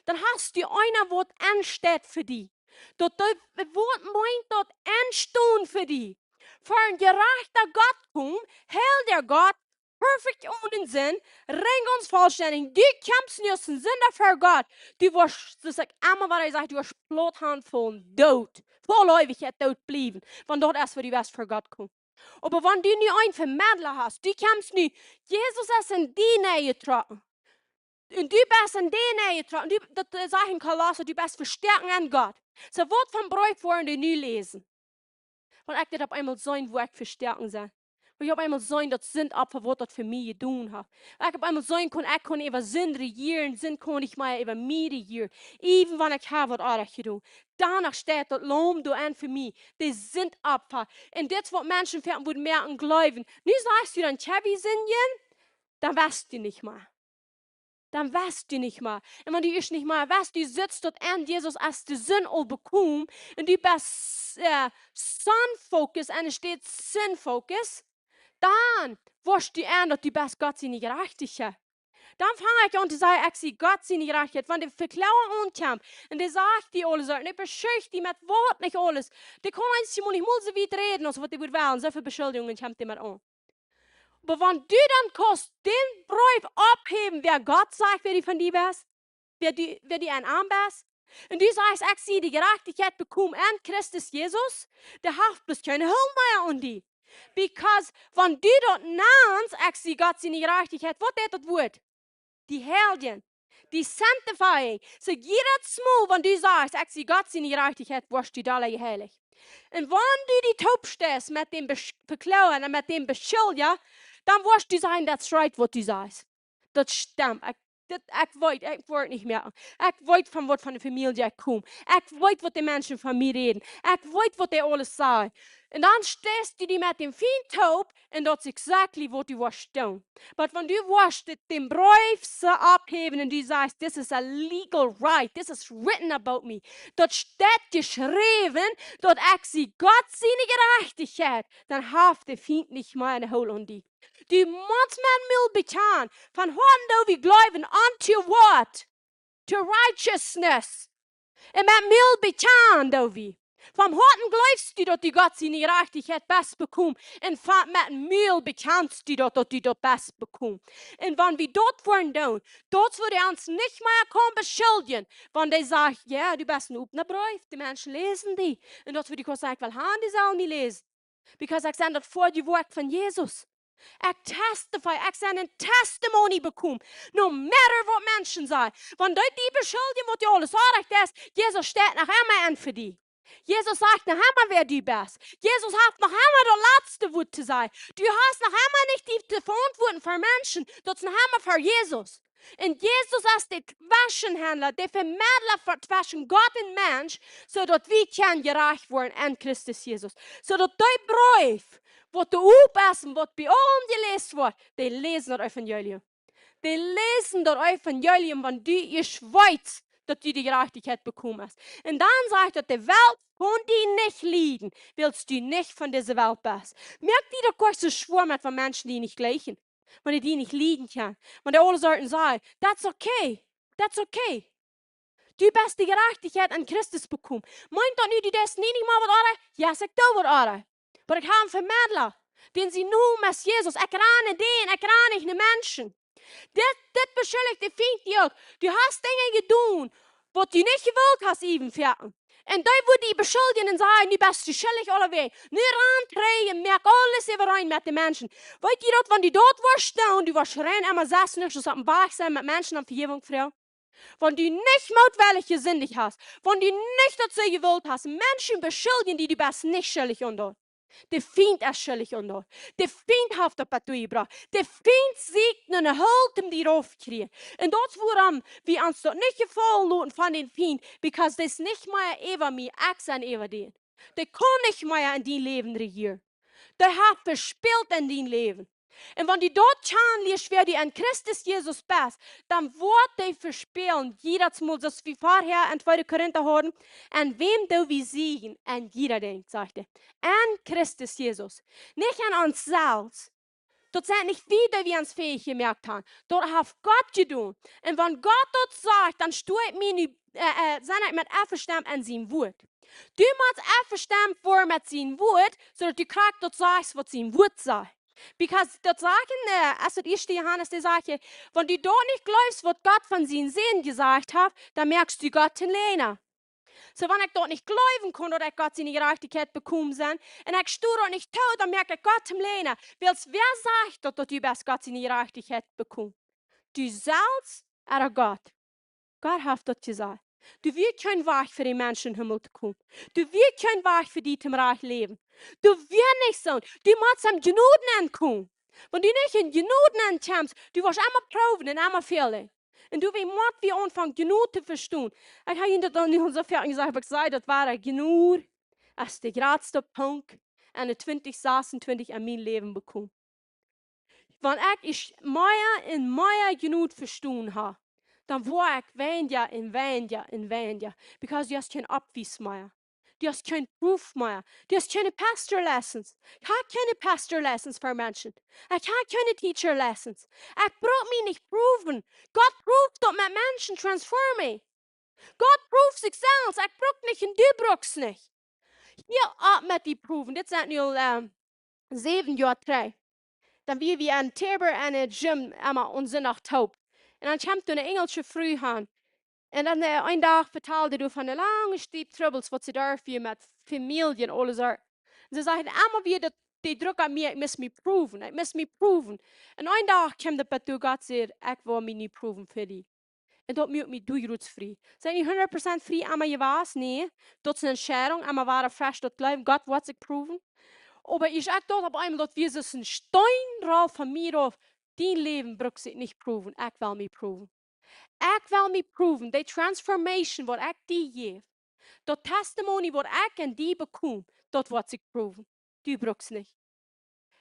Dan hast du eena, waut ensteit fa die. Daut, daut Wuat meent daut: enstonen fa die. Ver een jerajchta Gott komen, heilja Gott, perfekt one Sind, rein, gaunz vollstendich. Du kjemst nu aus een Sinda ver Gott. Du woascht, daut ekj emma wada saj, du woascht plaut hanfaulen, doot. Fa Eewichkjeit doot bliewen. Wan daut es, wua du woascht ver Gott komen. Oba wan du nu een Vemedla hast, du kjemst nu, Jesus es en die nenn jetrocken. Un du best en dee nenn jetrocken. Du, daut, äh, sajcht en Kolossa, du best vestoaken en Gott. Soo, waut fa Breef woaren dee nu läsen? Wan ekj dit opp eemol seenen, wua ekj vestoaken sie. Wan ekj opp eemol seenen, daut Sindopfa, waut daut fa mie jedonen haft. Wan ekj opp eemol seenen kaun, ekj kaun äwa Sind rejieren, Sind kaun nich mea äwa mie rejieren. Even wan ekj hab waut oajch jedonen. Doano steit daut Laum doa aun fa mie, de Sindopfa. Un dit es waut Menschen fa wudden mea aun jleewen. Nu sajchst du dan: Kjevin, sindjen, dan west du nich mea. Dan west du nich mea. Un wan du ieescht nich mea west, du sitst doa aun, Jesus es de Sind aul bekomen, un du best, äh, Sun focus, enstaut Sin focus, dan woascht du aun, daut du best Gott siene Jerajchtichkjeit. Dan fang ekj aun to sajen, ekj sie Gott siene Jerajchtichkjeit. Wan de Vekloaga aunkjemt un dee sajcht die aule Sachen, dee beschilt die met waut nich aules, dee kaun eent Simon nich mol soo wiet räden aus waut dee wudd wellen, soo väl Beschuldjungen kjemt dee met aun. Oba wan du dan kaust dän Breef opphäwen, wäa Gott sajcht, wäa du von die best, wäa du, wäa du en am best, un du sajchst, ekj sie de Jerajchtichkjeit bekomen en Christus Jesus, dee haft bloos kjeene Huld mea aun die. Because wan du daut nanst, ekj sie Gott siene Jerajchtichkjeit, waut deit daut Wuat? Die heiljen, die sanctifying. Soo jiedet Mol, wan du sajchst, ekj sie Gott siene Jerajchtichkjeit, woascht du dolla jeheilicht. Un wan du die toopsteist met däm Besch-, Vekloaga un met däm Beschuldja, dan woascht du sajen, that's right, waut du sajchst. Daut stemt. Ekj, dit, ekj weet, ekj woa nich mea. Ekj weet von waut von eene Famielje ekj kom. Ekj weet waut de Menschen von mie räden. Ekj weet waut dee aules sajen. Un dan steist du die met däm Fient toop un daut es exactly waut du woascht doonen. But wan du woascht dit, dän Breef soo opphäwen un du sajchst, this is a legal right, this is written about me. Daut steit jeschräwen, daut ekj sie Gott siene Jerajchtichkjeit, dan haft de Fient nich mea eene Huld aun die. Du motst met Mul bekjanen, von Hoaten doo wie jleewen unto what? To righteousness. Un met Mul bekjanen doo wie. Von Hoaten jleefst du daut du Gott siene Jerajchtichkjeit best bekomen. Un von, met Mul bekjanst du daut, daut du daut best bekomen. Un wan wie daut woaren doonen, daut woat ons nich mea kaun beschuldjen. Wan dee sajcht, jo, du best een opna Breef, de Menschen läsen die. Un daut woat die kaun sajen, ekj well han, dee sellen mie läsen. Because ekj sie daut Väajewoakj von Jesus. Ekj testify, ekj sie een testimony bekomen. No matter waut Menschen sajen. Wan dee die beschuldjen, waut du aules orrajcht deist, Jesus steit noch emma en fa die. Jesus sajcht noch emma, wäa du best. Jesus haft noch emma daut latste Wuat to sajen. Du hast noch emma nich die to veauntwuaten fa Menschen. Daut es noch emma fa Jesus. Un Jesus es de Tweschenhaundla, de Vemedla fa-, tweschen Gott un Mensch, soo daut wie kjennen jerajcht woaren en Christus Jesus. Soo daut dee Breef, waut doa op es un waut bie aulem jeläst woat, dee läsen daut Evangelium. Dee läsen daut Evangelium, wan du ieescht weetst, daut du de Jerajchtichkjeit bekomen hast. Un dan sajcht daut, de Welt kaun die nich lieden, wiels du nich von dise Welt best. Moak die daut goanich soo schwoa met, wan Menschen die nich jlikjen. Wan dee die nich lieden kjennen. Wan dee aule Sorten sajen, that's okay. That's okay. Du best de Jerajchtichkjeit en Christus bekomen. Meent daut nu, du deist nie nich mol waut orrajcht? Yes, ekj doo waut orrajcht. Oba ekj hab een Vemedla. Dän sien Nomen es Jesus. Ekj ran nich no dän, ekj ran nich no Menschen. Dit, dit beschuldicht de Fient die uk. Du hast Dinja jedonen, waut du nich jewult hast, äwen foaken. Un dee woat die beschuldjen un sajen, nu best du schuldich aulawäajen. Nu ran trigj un moak aules äwareen met de Menschen. Weet jie daut, wan du daut woascht doonen, du woascht rein emma sest nuscht, opp een Wajch sennen met Menschen om Vejäwunk froagen? Wan du nich mootwellich jesindicht hast, wan du nich daut soo jewult hast, Menschen beschuldjen die, du best nich schuldich aun daut. De Fient es schuldich aun daut. De Fient haft daut bat doa jebrocht. De Fient sieekjt no eene Huld om die rauf to kjrieen. Un daut es wuarom wie ons daut nich jefaulen loten von dän Fient, because dee es nich mea äwa mie, ekj sie äwa dän. Dee kaun nich mea en dien Läwen rejieren. Dee haft vespält en dien Läwen. Un wan du daut kjanen lieescht, wäa du en Christus Jesus best, dan woat dee vespälen, jiedet Mol, soo aus wie verhäa en tweede Korinta hauden, en wäm doo wie siegen, en jieda Dinkj, sajcht hee. En Christus Jesus. Nich en ons selfst. Daut sent nich wie, dee wie ons fäich jemoakt haben. Daut haft Gott jedonen. Un wan Gott daut sajcht, dan stoa ekj mie nu, äh, äh, sie ekj met envestonen en sien Wuat. Du motst envestonen woaren met sien Wuat, soo daut du krakjt daut sajchst, waut sien Wuat sajcht. Because daut sajcht en, äh, aus daut ieeschte Johanes, dee sajcht, wan du daut nich jleefst, waut Gott von sienen Sän jesajcht haft, dan moakst du Gott een Läajna. Soo, wan ekj daut nich jleewen kaun, daut ekj Gott siene Jerajchtichkjeit bekomen sie, un ekj stoa daut nich too, dan moak ekj Gott een Läajna. Wiels wäa sajcht daut, daut du best Gott siene Jerajchtichkjeit bekomen? Du selfst ooda Gott? Gott haft daut jesajcht. Doa wia kjeen Wajch fa de Menschen em Himmel to komen. Doa wia kjeen Wajch fa die toom rajcht läwen. Doa wia nich soo. Du motst en Jnod nenkomen. Wan du nich en Jnod nenkjemst, du woascht emma proowen un emma fälen. Un doawäajen mott wie aunfangen, Jnod to vestonen. Ekj hab junt daut aul nu aul soo foaken jesajcht, oba ekj saj, daut wia Jnod aus de jratste Punkt en de twintich sasuntwintich en mien Läwen bekomen. Wan ekj ieescht mea un mea Jnod vestonen hab, dan woa ekj weinja un weinja un weinja. Because du hast kjeen Opwies mea. Du hast kjeene Proof mea. Du hast kjeene Pastor Lessons. Ekj hab kjeene Pastor Lessons fa Menschen. Ekj hab kjeene Teacher Lessons. Ekj bruck mie nich prooven. Gott proowt daut met Menschen, transform mie. Gott proowt sikj selfst. Ekj bruck nich un du bruckst nich. Hia opp met dee Prooven. Dit sent nu aul, ähm, säwen Joa trigj. Dan wia wie aun Tabor aun de Gym emma aun Sindach toop. Un dan kjemt doa eene enjelsche Fru aun. Un dan, äh, een Dach vetald dee doa von de lange Striep Trubbels waut see doa wia met Famielje un aules. Un see säd emma wada daut, dee Druck opp mie, ekj must mie prooven, ekj must mie prooven. Un een Dach kjeem daut bat doa Gott säd: "Ekj well mie nu prooven fa die." Un daut muak mie doa jrots frie. Sent ekj hundat Prozent frie emma jewast? Nä. Daut es eene Entscheidunk, emma wada fresch daut jleewen, Gott woat sikj prooven. Oba ekj sach daut opp eemol, daut wia soo een Steenroll von mie auf: "Dien Läwen brukt sikj nich prooven, ekj well mie prooven. Ekj well mie prooven, dee transformation waut ekj die jäw, daut testimony waut ekj en die bekom, daut woat sikj prooven. Du brukst nich."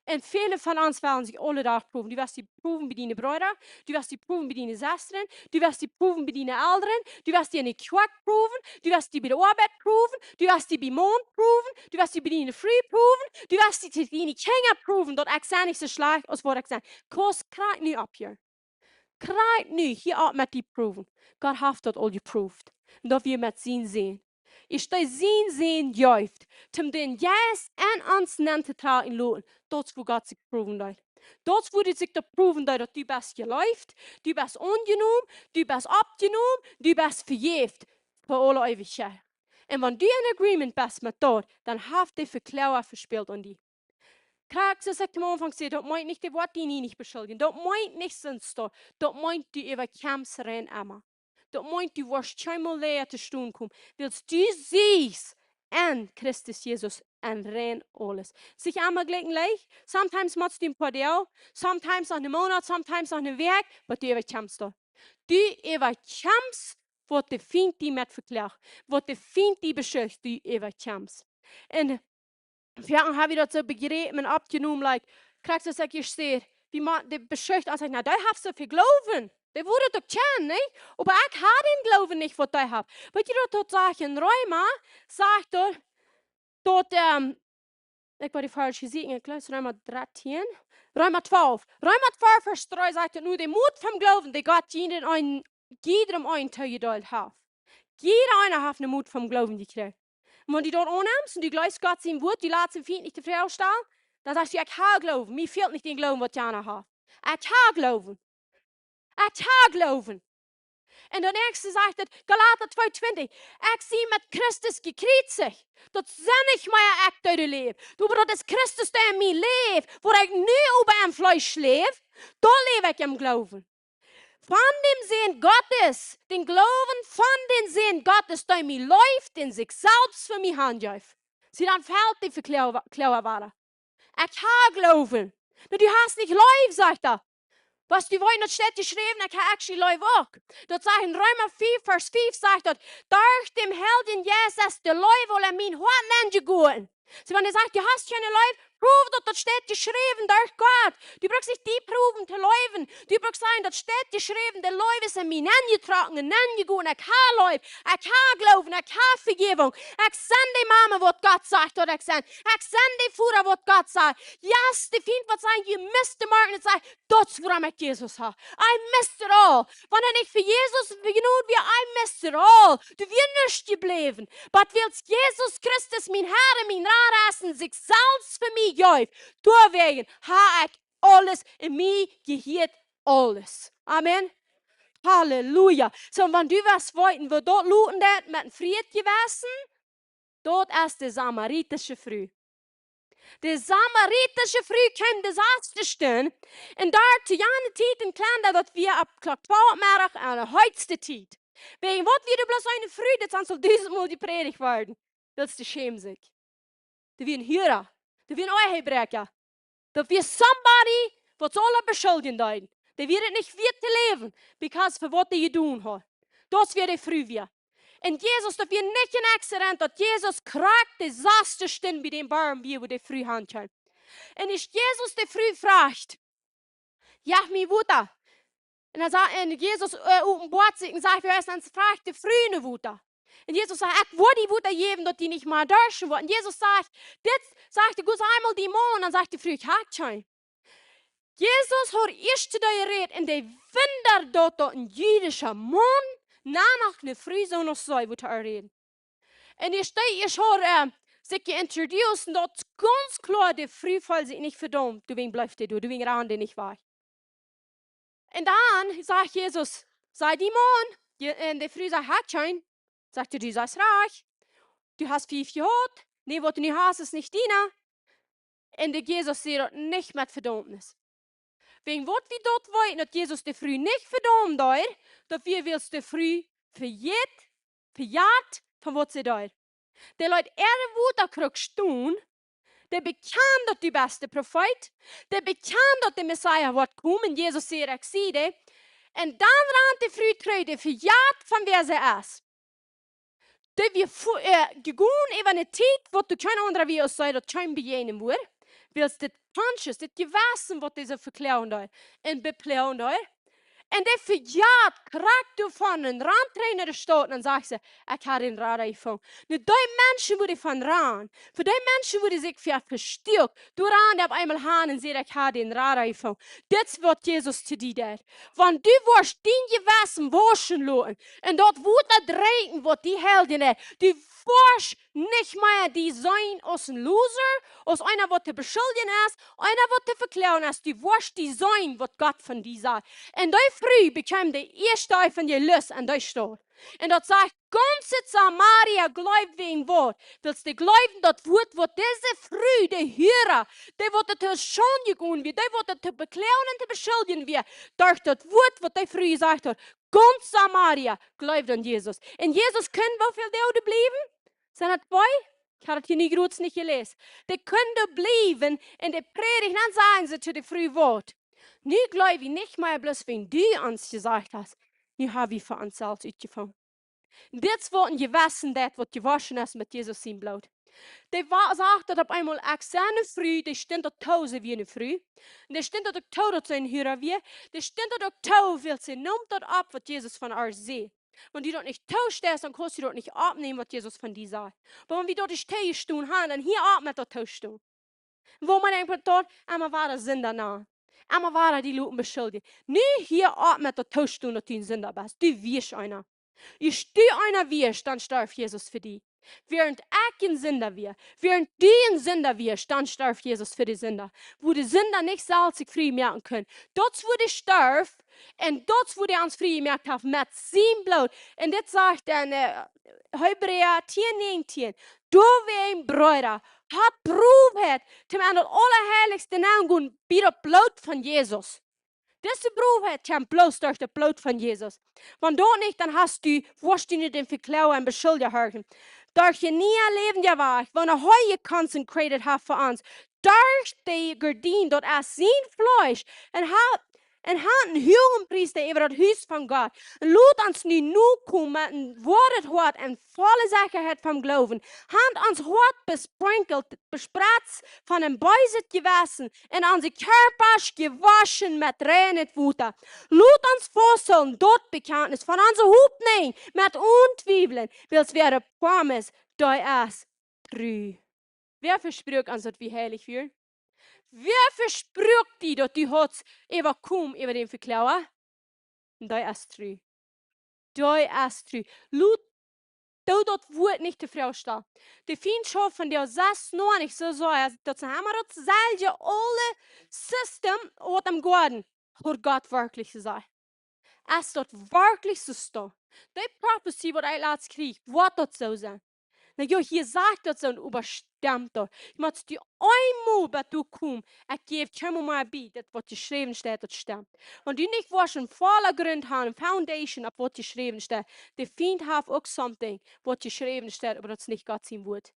Un väle von ons wellen sikj aule Dach prooven. Du woascht die prooven bie diene Breeda, du woascht die prooven bie diene Sestren, du woascht die prooven bie diene Elren, du woascht die enne Kjoakj prooven, du woascht die bie de Oabeit prooven, du woascht die biem Maun prooven, du woascht die bie diene Fru prooven, du woascht die to diene Kjinja prooven, daut ekj sie nich soo schlajcht aus waut ekj sie. Kaust krakjt nu opphieren. Krakjt nu, hia opp met dee Proowen. Gott haft daut aul jeprooft. Un daut wia met sienen Sän. Aus hee sienen Sän jeef, om dän Jeist en ons nenn to trakjen loten, daut es wua Gott sikj proowen deed. Daut es wua hee sikj daut proowen deed, daut du best jeleeft, du best aunjenomen, du best oppjenomen, du best vejäft fa aule Eewichkjeit. Un wan du en agreement best met daut, dan haft dee Vekloaga vespält aun die. Krakjt soo aus ekj aum Aunfank säd, daut meent nich, dee woat die nie nich beschuldjen. Daut meent nich, sent daut. Daut meent, du äwakjemst rein emma. Daut meent, du woascht kjeenmol lea to stonen komen. Wiels du sittst en Christus Jesus en rein aules. Sikj emma jlikj leicht. Sometimes motst du een poa Doag, sometimes noch een Moonat, sometimes noch eene Wäakj, oba du äwakjemst daut. Du äwakjemst, waut de Fient die met vekloagt, waut de Fient die beschuldjt, du äwakjemst. Un wie haben, haben daut soo bejräpen un oppjenomen, like, krakjt soo aus ekj hia säd, wie mau dee beschuldjt ons, sajcht: "Na, dee haft soo väl Gloowen. Dee wudd daut uk kjennen, nich? Oba ekj hab dän Gloowen nich, waut dee haft." Weetst du, daut, daut sajcht en Reema, sajcht daut, daut, ähm, ekj woa dee faulsch seenen, ekj jleew, Reema dartieen, Reema twalf. Reema twalf Varsch dree sajcht daut: "Nu de Mot vom Gloowen, dee Gott jieda eenen, jiedem eenen tojedeelt haft." Jieda eena haft de Mot vom Gloowen jekjräajen. Un wan du daut aunnemst un du jleefst Gott sien Wuat, du latst dän Fient nich de Froag stalen, dan sajchst du: "Ekj hab Gloowen, mie fält nich dän Gloowen, waut jana haft. Ekj hab Gloowen. Ekj hab Gloowen." Un daut näakjste sajcht et, Galata twee twintich: "Ekj sie met Christus jekjriezicht. Daut sie nich mea ekj, dee doa läft, oba daut es Christus, dee en mie läft. Wua ekj nu oba em Fleesch läw, doa läw ekj em Gloowen von dän Sän Gottes, dän Gloowen von dän Sän Gottes, dee mie leeft un sikj selfst fa mie hanjeef." See, dan fält dee Vekloaga, Kloaga wada. "Ekj hab Gloowen." "Na, du hast nich Leew," sajcht hee. "Waut, du weetst, daut steit jeschräwen, ekj hab actually Leew uk." Daut sajcht en Reema fief Varsch fief, sajcht daut: "Derch dän Heiljen Jeist es de Leew aul en mien Hoat nenjegoten." See, wan hee sajcht: "Du hast kjeene Leew," proow daut, daut steit jeschräwen derch Gott. Du brukst nich die proowen to leewen. Du brukst sajen: "Daut steit jeschräwen, de Leew es en mie nenjetrocken, nenjegoten. Ekj hab Leew, ekj hab Gloowen, ekj hab Vejäwunk. Ekj sie dee Mama, waut Gott sajcht, daut ekj sie. Ekj sie dee Voda, waut Gott sajcht." Yes, de Fient woat sajen: "You missed the mark." Un ekj saj: "Daut es wuarom ekj Jesus hab. I missed it all." Wan ekj nich fa Jesus jedoot wia, I missed it all. Doa wia nuscht jebläwen. Oba wiels Jesus Christus mien Herr un mien Rada es un sikj selfst fa mie jeef, doawäajen hab ekj aules, un mie jehieet aules. Amen. Halleluja. Soo, wan du west weeten, woo daut loten deit met een friet Jewessen, daut es de samaritische Fru. De samaritische Fru kjeem de saste Stund, un doa to jane Tiet en Klanda, daut wia opp Klock twalf Meddach aun de heetste Tiet. Wäajen waut wia doa bloos eene Fru, daut sent aul dusentmol jeprädicht worden. Wiels dee schämd sikj. Dee wia een Hura. Dee wia een Ehebräakja. Daut wia somebody, waut see aula beschuldjen deeden. Dee wia et nich wieet to läwen, because fa waut dee jedonen haud. Daut wia de Fru wia. Un Jesus, daut wia nich een accident, daut Jesus krakjt de saste Stund bie dän Boom wia, wua de Fru hankjeem. Un aus Jesus de Fru fruach: "Jeff mie Wota." Un dan sajcht, un Jesus, äh, openboat sikj un sajcht: "Wäa es daut?" Fruach de Fru no Wota. Un Jesus sajcht: "Ekj woa die Wota jäwen, daut die nich mea darschen woat." Un Jesus sajcht: "Dit," sajcht hee, "goa eemol dien Maun." Dan sajcht de Fru: "Ekj hab kjeenen." Jesus haud ieescht to dee jerät un dee wundad daut, daut een jüdischa Maun, dan noch eene Fru soo aus see, wudd to ar räden. Un ieescht dee, ieescht haud, äh, sikj jeintroduced un daut gaunz kloa, de Fru feeld sikj nich vedaumt, doawäajen bleef dee doa, doawäajen rand dee nich wajch. Un dan sajcht Jesus, sajcht dien Maun, je-, un de Fru sajcht: "Ekj hab kjeenen." Sajcht hee: "Du sajchst rajcht. Du hast fief jehaut. Dee, waut du nu hast, es nich diene." Un de Jesus säd daut nich met Vedaumnis. Wäajen waut wie daut weeten, daut Jesus de Fru nich vedaumen deed, daut wia wiels de Fru vejät, vejat von waut see deed. Dee leet äare Wotakruck stonen, dee bekjand daut du best de Profeet, dee bekjand daut de Messias woat komen, Jesus säd: "Ekj sie dee." Un dan rand de Fru trigj, dee vejat von wäa see es. Dee wia fu-, äh, jegonen äwa eene Tiet, waut doa kjeen aundra wia aus see, daut kjeen bejäajnen wudd, wiels dit conscience, dit Jewessen, waut dee soo vekloagen deed un beploagen deed. Un dee vejat krakjt doavon un rand trigj no de Staut un dan sajcht see: "Ekj hab dän Rada jefungen." Nu, dee Menschen, wua dee von rannen, fa dee Menschen, wua dee sikj ver-, vestuak, doa rand dee opp eemol han un säd: "Ekj hab dän Rada jefungen." Dit es waut Jesus to die deit. Wan du woascht dien Jewessen wauschen loten un daut Wota drinkjen, waut die heiljen deit, du woascht nich mea die seenen aus een loser, aus eena, waut to beschuldjen es, eena, waut to vekloagen es, du woascht die seenen, waut Gott von die sajcht. Un dee Fru bekjeem de ieeschte Evangelist en dee Staut. Un daut sajcht, gaunz Samaria jleewd wäajen waut? Wiels dee jleewden daut Wuat, waut dise Fru, de Hura, dee waut to Schaund jegonen wia, dee waut to bekloagen un to beschuldjen wia, derch daut Wuat, waut dee Fru jesajcht haud, gaunz Samaria jleewd aun Jesus. Un Jesus kunn woo väl Doag bliewen? Sent daut twee? Ekj hab daut hia nu jrods nich jeläst. Dee kunn doa bliewen un dee prädicht, dan säden see to de Fru: "Waut? Nu jleew wie nich mea bloos wäajen du ons jesajcht hast. Nu hab wie fa ons selfst utjefungen." Dit es waut een Jewessen deit, waut jewoschen es met Jesus sien Bloot. Dee wa-, sajcht daut opp eemol: "Ekj sie eene Fru", dee stunt daut too, see wia eene Fru. Un dee stunt daut uk too, daut see een Hura wia. Dee stunt daut uk too, wiels see neem daut opp, waut Jesus von ar säd. Wan du daut nich toosteist, dan kaust du daut nich oppnämen, waut Jesus von die sajcht. Oba wan wie daut nich toojestonen haben, dan hia opp met daut toostonen. Woo mau denkjt daut, emma wada Sinda no. Emma wada die loten beschuldjen. Nu hia opp met daut toostonen, daut du een Sinda best. Du wieescht eena. Ieescht du eena wieescht, dan storf Jesus fa die. Wäarent ekj een Sinda wia, wäarent du een Sinda wieescht, dan storf Jesus fa de Sinda. Wua de Sinda nich selfst sikj frie moaken kunn. Daut es wua dee storf, un daut es wua dee ons frie jemoakt haft met sien Bloot. Un dit sajcht en, äh, Hebräa tieen näajentieen: "Doawäajen, Breeda, habt Broheit, toom en daut Aulaheilichste nengonen bie daut Bloot von Jesus." Dise Broheit kjemt bloos derch daut Bloot von Jesus. Wan daut nich, dan hast du, woascht du nu dän Vekloaga un Beschuldja horchen. Derch een niea läwendja Wajch, waut hee jeconsecrated haft fa ons. Derch de Gardien, daut es sien Fleesch. Un ha-, un haft een Huagepriesta äwa daut Hus von Gott. Un lot ons nu nokomen met een woaret Hoat un volle Sechaheit vom Gloowen. Haft ons Hoat besprenkjelt, bespretzt von een beeset Jewessen un onse Kjarpasch jewoschen met reinet Wota. Lot ons fausthoolen daut Bekjantnis von onse Hopninj met onen Twiewlen, wiels wäa de Promes deed es tru. Wäa vesprakjt ons, daut wie heilich wieren? Wäa vesprakjt die, daut du haudst äwakomen äwa dän Vekloaga? Un dee es tru. Dee es tru. Lot, doo daut Wuat nich to Froag stalen. De Fient schauft vondoag soo noch nich soo, soo aus daut see haben daut selwje aule System waut em Goaden. Haud Gott werkjlich jesajcht? Es daut werkjlich soo? Dee Profezie, waut ekj latst kjrieech, woat daut soo sennen? Na jo, hia sajcht daut soo, oba stemt daut? Ekj mott die eemol bat doa komen, ekj jäw kjeenmol mea bie, daut waut jeschräwen steit, daut stemt. Wan du nich woascht een volla Grunt haben, een foundation opp waut jeschräwen steit, de Fient haft uk something, waut jeschräwen steit, oba daut es nich Gott sien Wuat.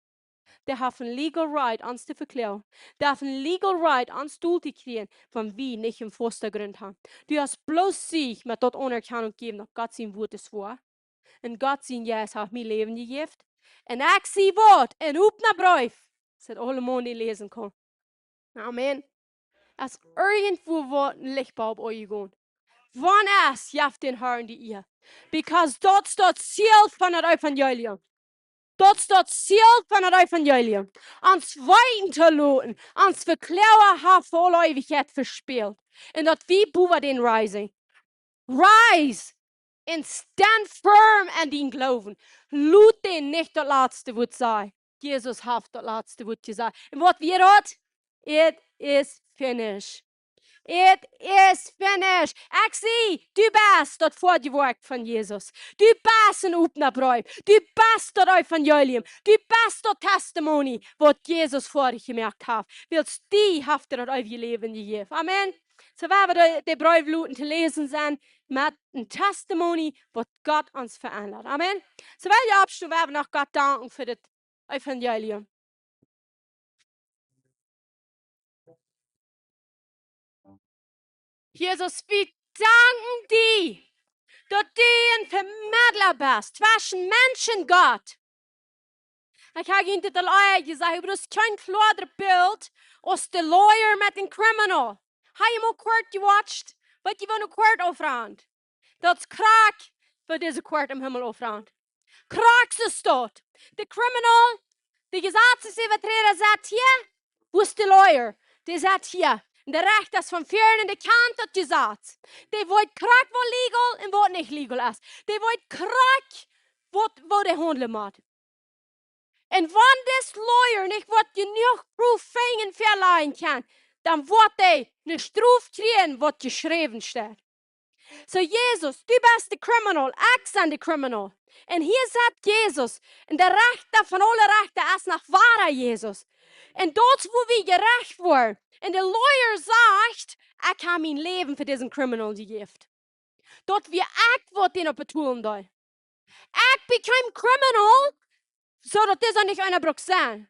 Dee haft een legal right, ons to vekloagen. Dee haft een legal right, ons dol to kjrieen, wan wie nich een fausta Grunt haben. Du hast bloos Sieg met daut Aunerkjanunk jäwen, daut Gott sien Wuat es woa. Un Gott sien Jeist haft mie Läwen jejäft. Un ekj sie waut? Een opna Breef. Daut aule Maun dee läsen kaun. Amen. Es irjentwua waut een Lichtbulb aunjegonen? Wan es, jeft dän Harn de Ea. Because daut es daut Ziel von daut Evangelium. Daut es daut Ziel von daut Evangelium. Ons weeten to loten, ons Vekloaga haft fa aule Eewichkjeit vespält. Un daut wie bowen dän rise. Rise! Un stand firm en dien Gloowen. Lot dän nich daut latste Wuat sajen. Jesus haft daut latste Wuat jesajcht. Un waut wia daut? It is finished. It is finished. Ekj sie, du best daut Foadich Woakj von Jesus. Du best een opna Breef. Du best daut Evangelium. Du best daut Testimony, waut Jesus fa die jemoakt haft. Wiels die haft die daut eewje Läwen jejäft. Amen. Soo, wie haben de, de Breef loten to läsen sennen met een Testimony, waut Gott ons veendat. Amen. Soo, wie oppstonen, wie haben noch Gott danken fa dit Evangelium. Jesus, wie danken die, daut du een Vemedla best tweschen Mensch un Gott. Ekj hab junt dit aul ea jesajcht, oba daut es kjeen kloaret Bilt aus de lawyer met dän criminal. Hab jie mol Court jewatcht? Waut jie von de Court aufrant? Daut es krakjt, waut dise Court em Himmel aufrant. Krakjt soo es daut. De criminal, de Jesazsäwaträda sett hia, wua es de lawyer? Dee sett hia. Un de Rechta es von väaren un dee kjant daut Jesaz. Dee weet krakjt waut legal un waut nich legal es. Dee weet krakjt waut, woo dee haundlen mott. Un wan dis lawyer nich waut jenuach Proof finjen un väalajen kaun, dan woat hee ne Strof kjrieen waut jeschräwen steit. Soo, Jesus, du best de criminal, ekj sie de criminal. Un hia sett Jesus, un de Rechta von aule Rechta es noch wada Jesus. Un daut es wua wie jerecht woaren. Un de lawyer sajcht, ekj hab mien Läwen fa disen criminal jejäft. Daut wia ekj waut dän opp betolen deed. Ekj bekjeem criminal, soo daut dis nich eena brukt sennen.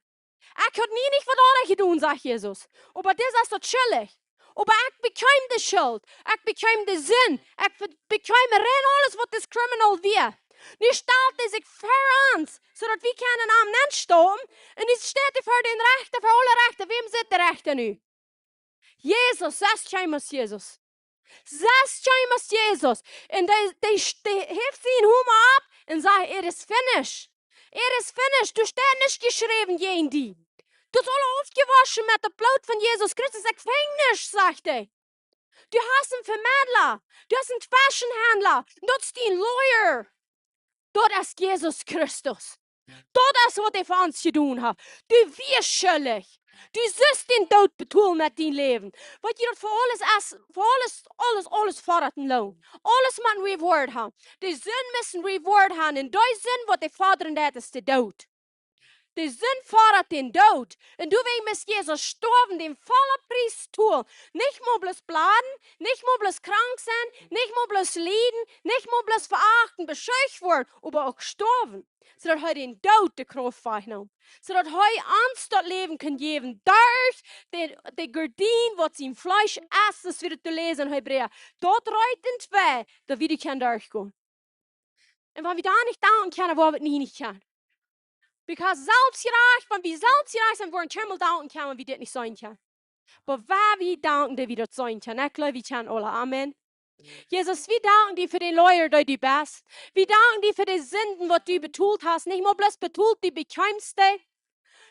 Ekj haud nie nich waut aundret jedonen, sajcht Jesus. Oba dis es daut schuldich. Oba ekj bekjeem de Schult. Ekj bekjeem de Sind. Ekj be-, bekjeem rein aules waut dis criminal wia. Nu stalt hee sikj ver ons, soo daut wie kjennen am nenstoppen. Un nu steit hee ver dän Rechta, ver aule Rechta. Wäm sitt de Rechta nu? Jesus, sest kjeem aus Jesus. Sest kjeem aus Jesus. Un dee, dee, dee heft sienen Hum opp un sajcht, it is finished. It is finished. Doa steit nuscht jeschräwen jäajen die. Daut es aul aufjewoschen met daut Bloot von Jesus Christus. Ekj finj nuscht, sajcht hee. Du hast een Vemedla. Du hast een Tweschenhaundla. Daut es dien lawyer. Daut es Jesus Christus. Daut es waut hee fa ons jedonen haft. Du wieescht schuldich. Du sust dän Doot betolen met dien Läwen. Weetst du daut fa aules es, fa aules, aules, aules fodat een Loon. Aules mott een Reward haben. De Sind mott een Reward haben. Un de Sind waut dee fodren deit es de Doot. De Sind fodat dän Doot. Un doawäajen must Jesus stoawen, dän vollen Pries tolen. Nich mau bloos blooden, nich mau bloos krank sennen, nich mau bloos lieden, nich mau bloos veacht un beschilt woaren, oba uk stoawen. Soo daut hee dän Doot de Krauft wajchneem. Soo daut hee ons daut Läwen kaun jäwen. Derch de, de Gardien waut sien Fleesch es, daut wie daut läsen en Hebräa. Daut reit en twee, daut wie doa kjennen derchgonen. Un wan wie doa nich danken kjennen, woa wie daut nie nich kjennen. Because selfstjerajcht, wan wie selfstjerajcht sent, woaren wie kjeenmol danken kjennen, wan wie dit nich seenen kjennen. Oba wan wie danken, daut wie daut seenen kjennen. Ekj jleew, wie kjennen aule. Amen. Jesus, wie danken die fa dän lawyer, dee du best. Wie danken die fa de Sinden, waut du betolt hast. Nich mau bloos betolt, du bekjeemst dee.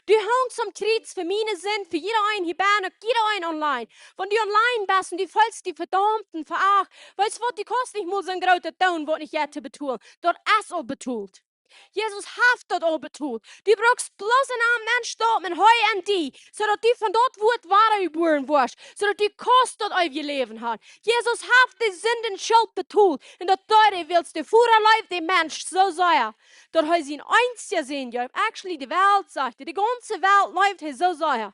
Du hungst aum Kjriez fa miene Sind, fa jieda een hia bennen, uk jieda een online. Wan du online best un du feelst die vedaumt un veacht, weetst waut, du kaust nich mol soon grootet doonen, waut nich jeit to betolen. Daut es aul betolt. Jesus haft daut aul betolt. Du brukst bloos en am nenstoppen un hee en die, soo daut du von daut Wuat wada jebuaren woascht, soo daut du kaust daut eewje Läwen haben. Jesus haft de Sind un Schult betolt. Un daut deed hee, wiels de Voda leeft dän Mensch soo sea, daut hee sienen eensjen Sän jeef. Actually, de Welt, sajcht hee, de gaunze Welt leeft hee soo sea,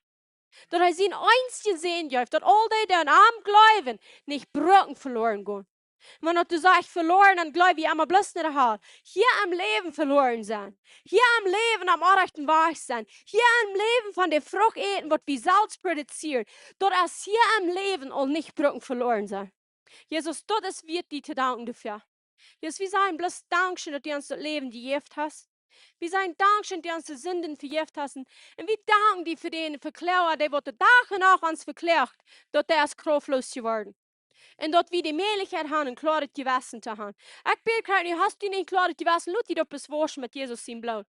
daut hee sienen eensjen Sän jeef, daut aul dee, dee aun am jleewen, nich bruken veloren gonen. Wan du sajchst veloren, dan jleew ekj emma bloos no de Hal. Hia em Läwen veloren sennen. Hia em Läwen aum orrajchten Wajch sennen. Hia em Läwen von de Frucht äten, waut wie selfst produzieren. Daut es hia em Läwen aul nich bruken veloren sennen. Jesus, daut es wieet die to danken doafäa. Jesus, wie sajen bloos Dankscheen, daut du ons daut Läwen jejäft hast. Wie sajen Dankscheen, daut du ons de Sinden vejäft hast. Un, un wie danken die fa dän Vekloaga, dee waut de Dach un Nacht ons vekloagt, daut dee es krauftloos jeworden. Un daut wie de Mäajlichkjeit haben, een kloaret Jewessen to haben. Ekj bäd krakjt nu, hast du nich een kloaret Jewessen? Lot die daut bloos wauschen met Jesus sien Bloot.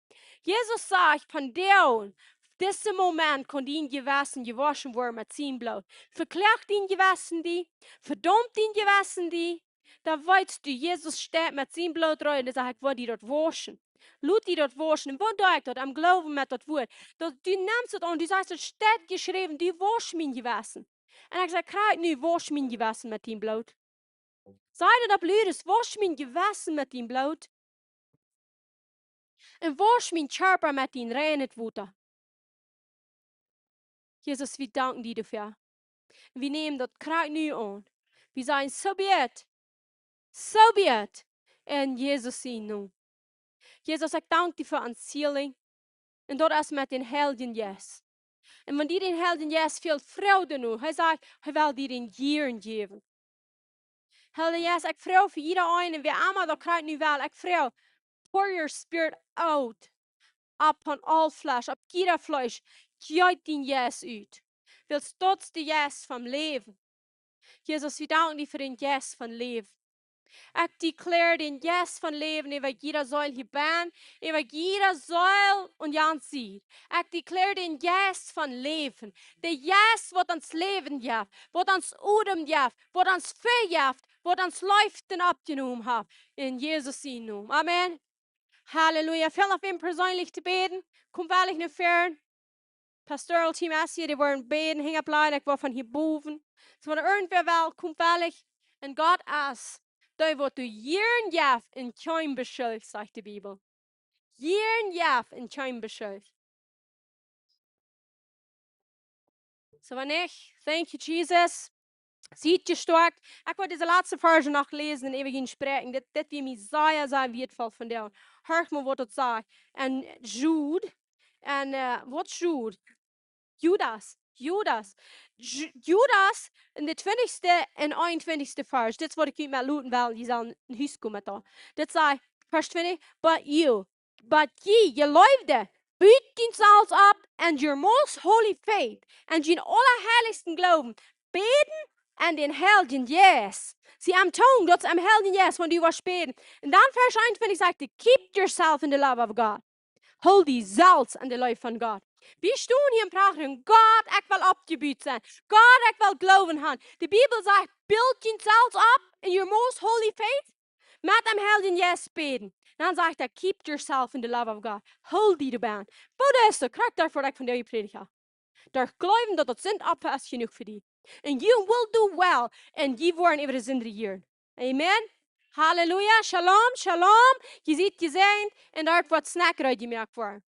Jesus sajcht, von doa aun, disen Moment kaun dien Jewessen jewoschen woaren met sien Bloot. Vekloagt dien Jewessen die, vedaumt dien Jewessen die, dan weetst du, Jesus steit met sien Bloot reed un sajcht: Ekj well die daut wauschen. Lot die daut wauschen. Un woo doo ekj daut? Em Gloowen met daut Wuat. Daut, du nemst daut aun, du sajchst: Daut steit jeschräwen, du wauschst mien Jewessen. Un ekj saj krakjt nu: Wausch mien Jewessen met dien Bloot. Saj daut opp lud: Wausch mien Jewessen met dien Bloot. Un wausch mien Kjarpa met dien reinet Wota. Jesus, wie danken die doafäa. Wie nämen daut krakjt nu aun. Wie sajen: So be it. So be it. En Jesus sien Nomen. Jesus, ekj dank die fa ons healing. Un daut es met dän Heiljen Jeist. Un wan die dän Heiljen Jeist fält, froag doano. Hee sajcht, hee well die dän jieren jäwen. Heilja Jeist, ekj froag fa jieda eenen, wäa emma daut krakjt nu well, ekj froag: Pour your Spirit out upon all flesh, opp jieda Fleesch, jeet dien Jeist ut. Wiels daut es de Jeist vom Läwen. Jesus, wie danken die fa dän Jeist von Läwen. Ekj declare dän Jeist von Läwen äwa jieda Seel hia bennen, äwa jieda Seel un janz Sied. Ekj declare dän Jeist von Läwen. De Jeist, waut ons Läwen jeft, waut ons Odem jeft, waut ons Fäa jeft, waut ons Leew oppjenomen haft. En Jesus sien Nomen. Amen. Halleluja. Fält noch wäm perseenlich to bäden? Komt wellich no väaren. Pastoral Team es hia, dee woaren bäden, Henj oppläajen, ekj woa von hia bowen. Soo, wan irjentwäa well, komt wellich. Un Gott es dee, waut doa jieren jeft un kjeenem beschuldicht, sajcht de Bibel. Jieren jeft un kjeenem beschuldicht. Soo, wan nich, thank you, Jesus. Siet jestoakjt. Ekj well dise latste Varsch noch läsen un äwa junt spräakjen. Dit, dit wia mie sea, sea wieetvoll vondoag. Horcht mol, waut daut sajcht. En Jude, en, äh, waut es Jude? Judas. Judas. Ju-, Judas en de twintichste un eenuntwintichste Varsch. Dit es waut ekj junt met loten well, jie sellen no Hus komen met daut. Dit sajcht, Varsch twintich: But you, but ye, jie Jeleewde, buit junt selfst opp en your most holy faith, en jun aulaheilichsten Gloowen, bäden en dän Heiljen Jeist. See, em Tongue, daut es em Heiljen Jeist, wan du woascht bäden. Un dan Varsch eenuntwintichste sajcht: Keep yourself in the love of God. Hool die selfst aun de Leew von Gott. Wie stonen hia un prachten: Gott, ekj well oppjebut sennen. Gott, ekj well Gloowen haben. De Bibel sajcht: Build junt selfst opp in your most holy faith. Met dän Heiljen Jeist bäden. Dan sajcht hee: Keep yourself in the love of God. Hool die doabennen. Waut es daut? Krakjt daut, waut ekj vondoag jeprädicht hab. Derch Gloowen, daut daut Sind Opfa es jenuach fa die. And you will do well. Un jie woaren äwa de Sind rejieren. Amen. Halleluja. Shalom, shalom. Jie siet jesäajent. Un doa woat Snack reed jemoakt woaren.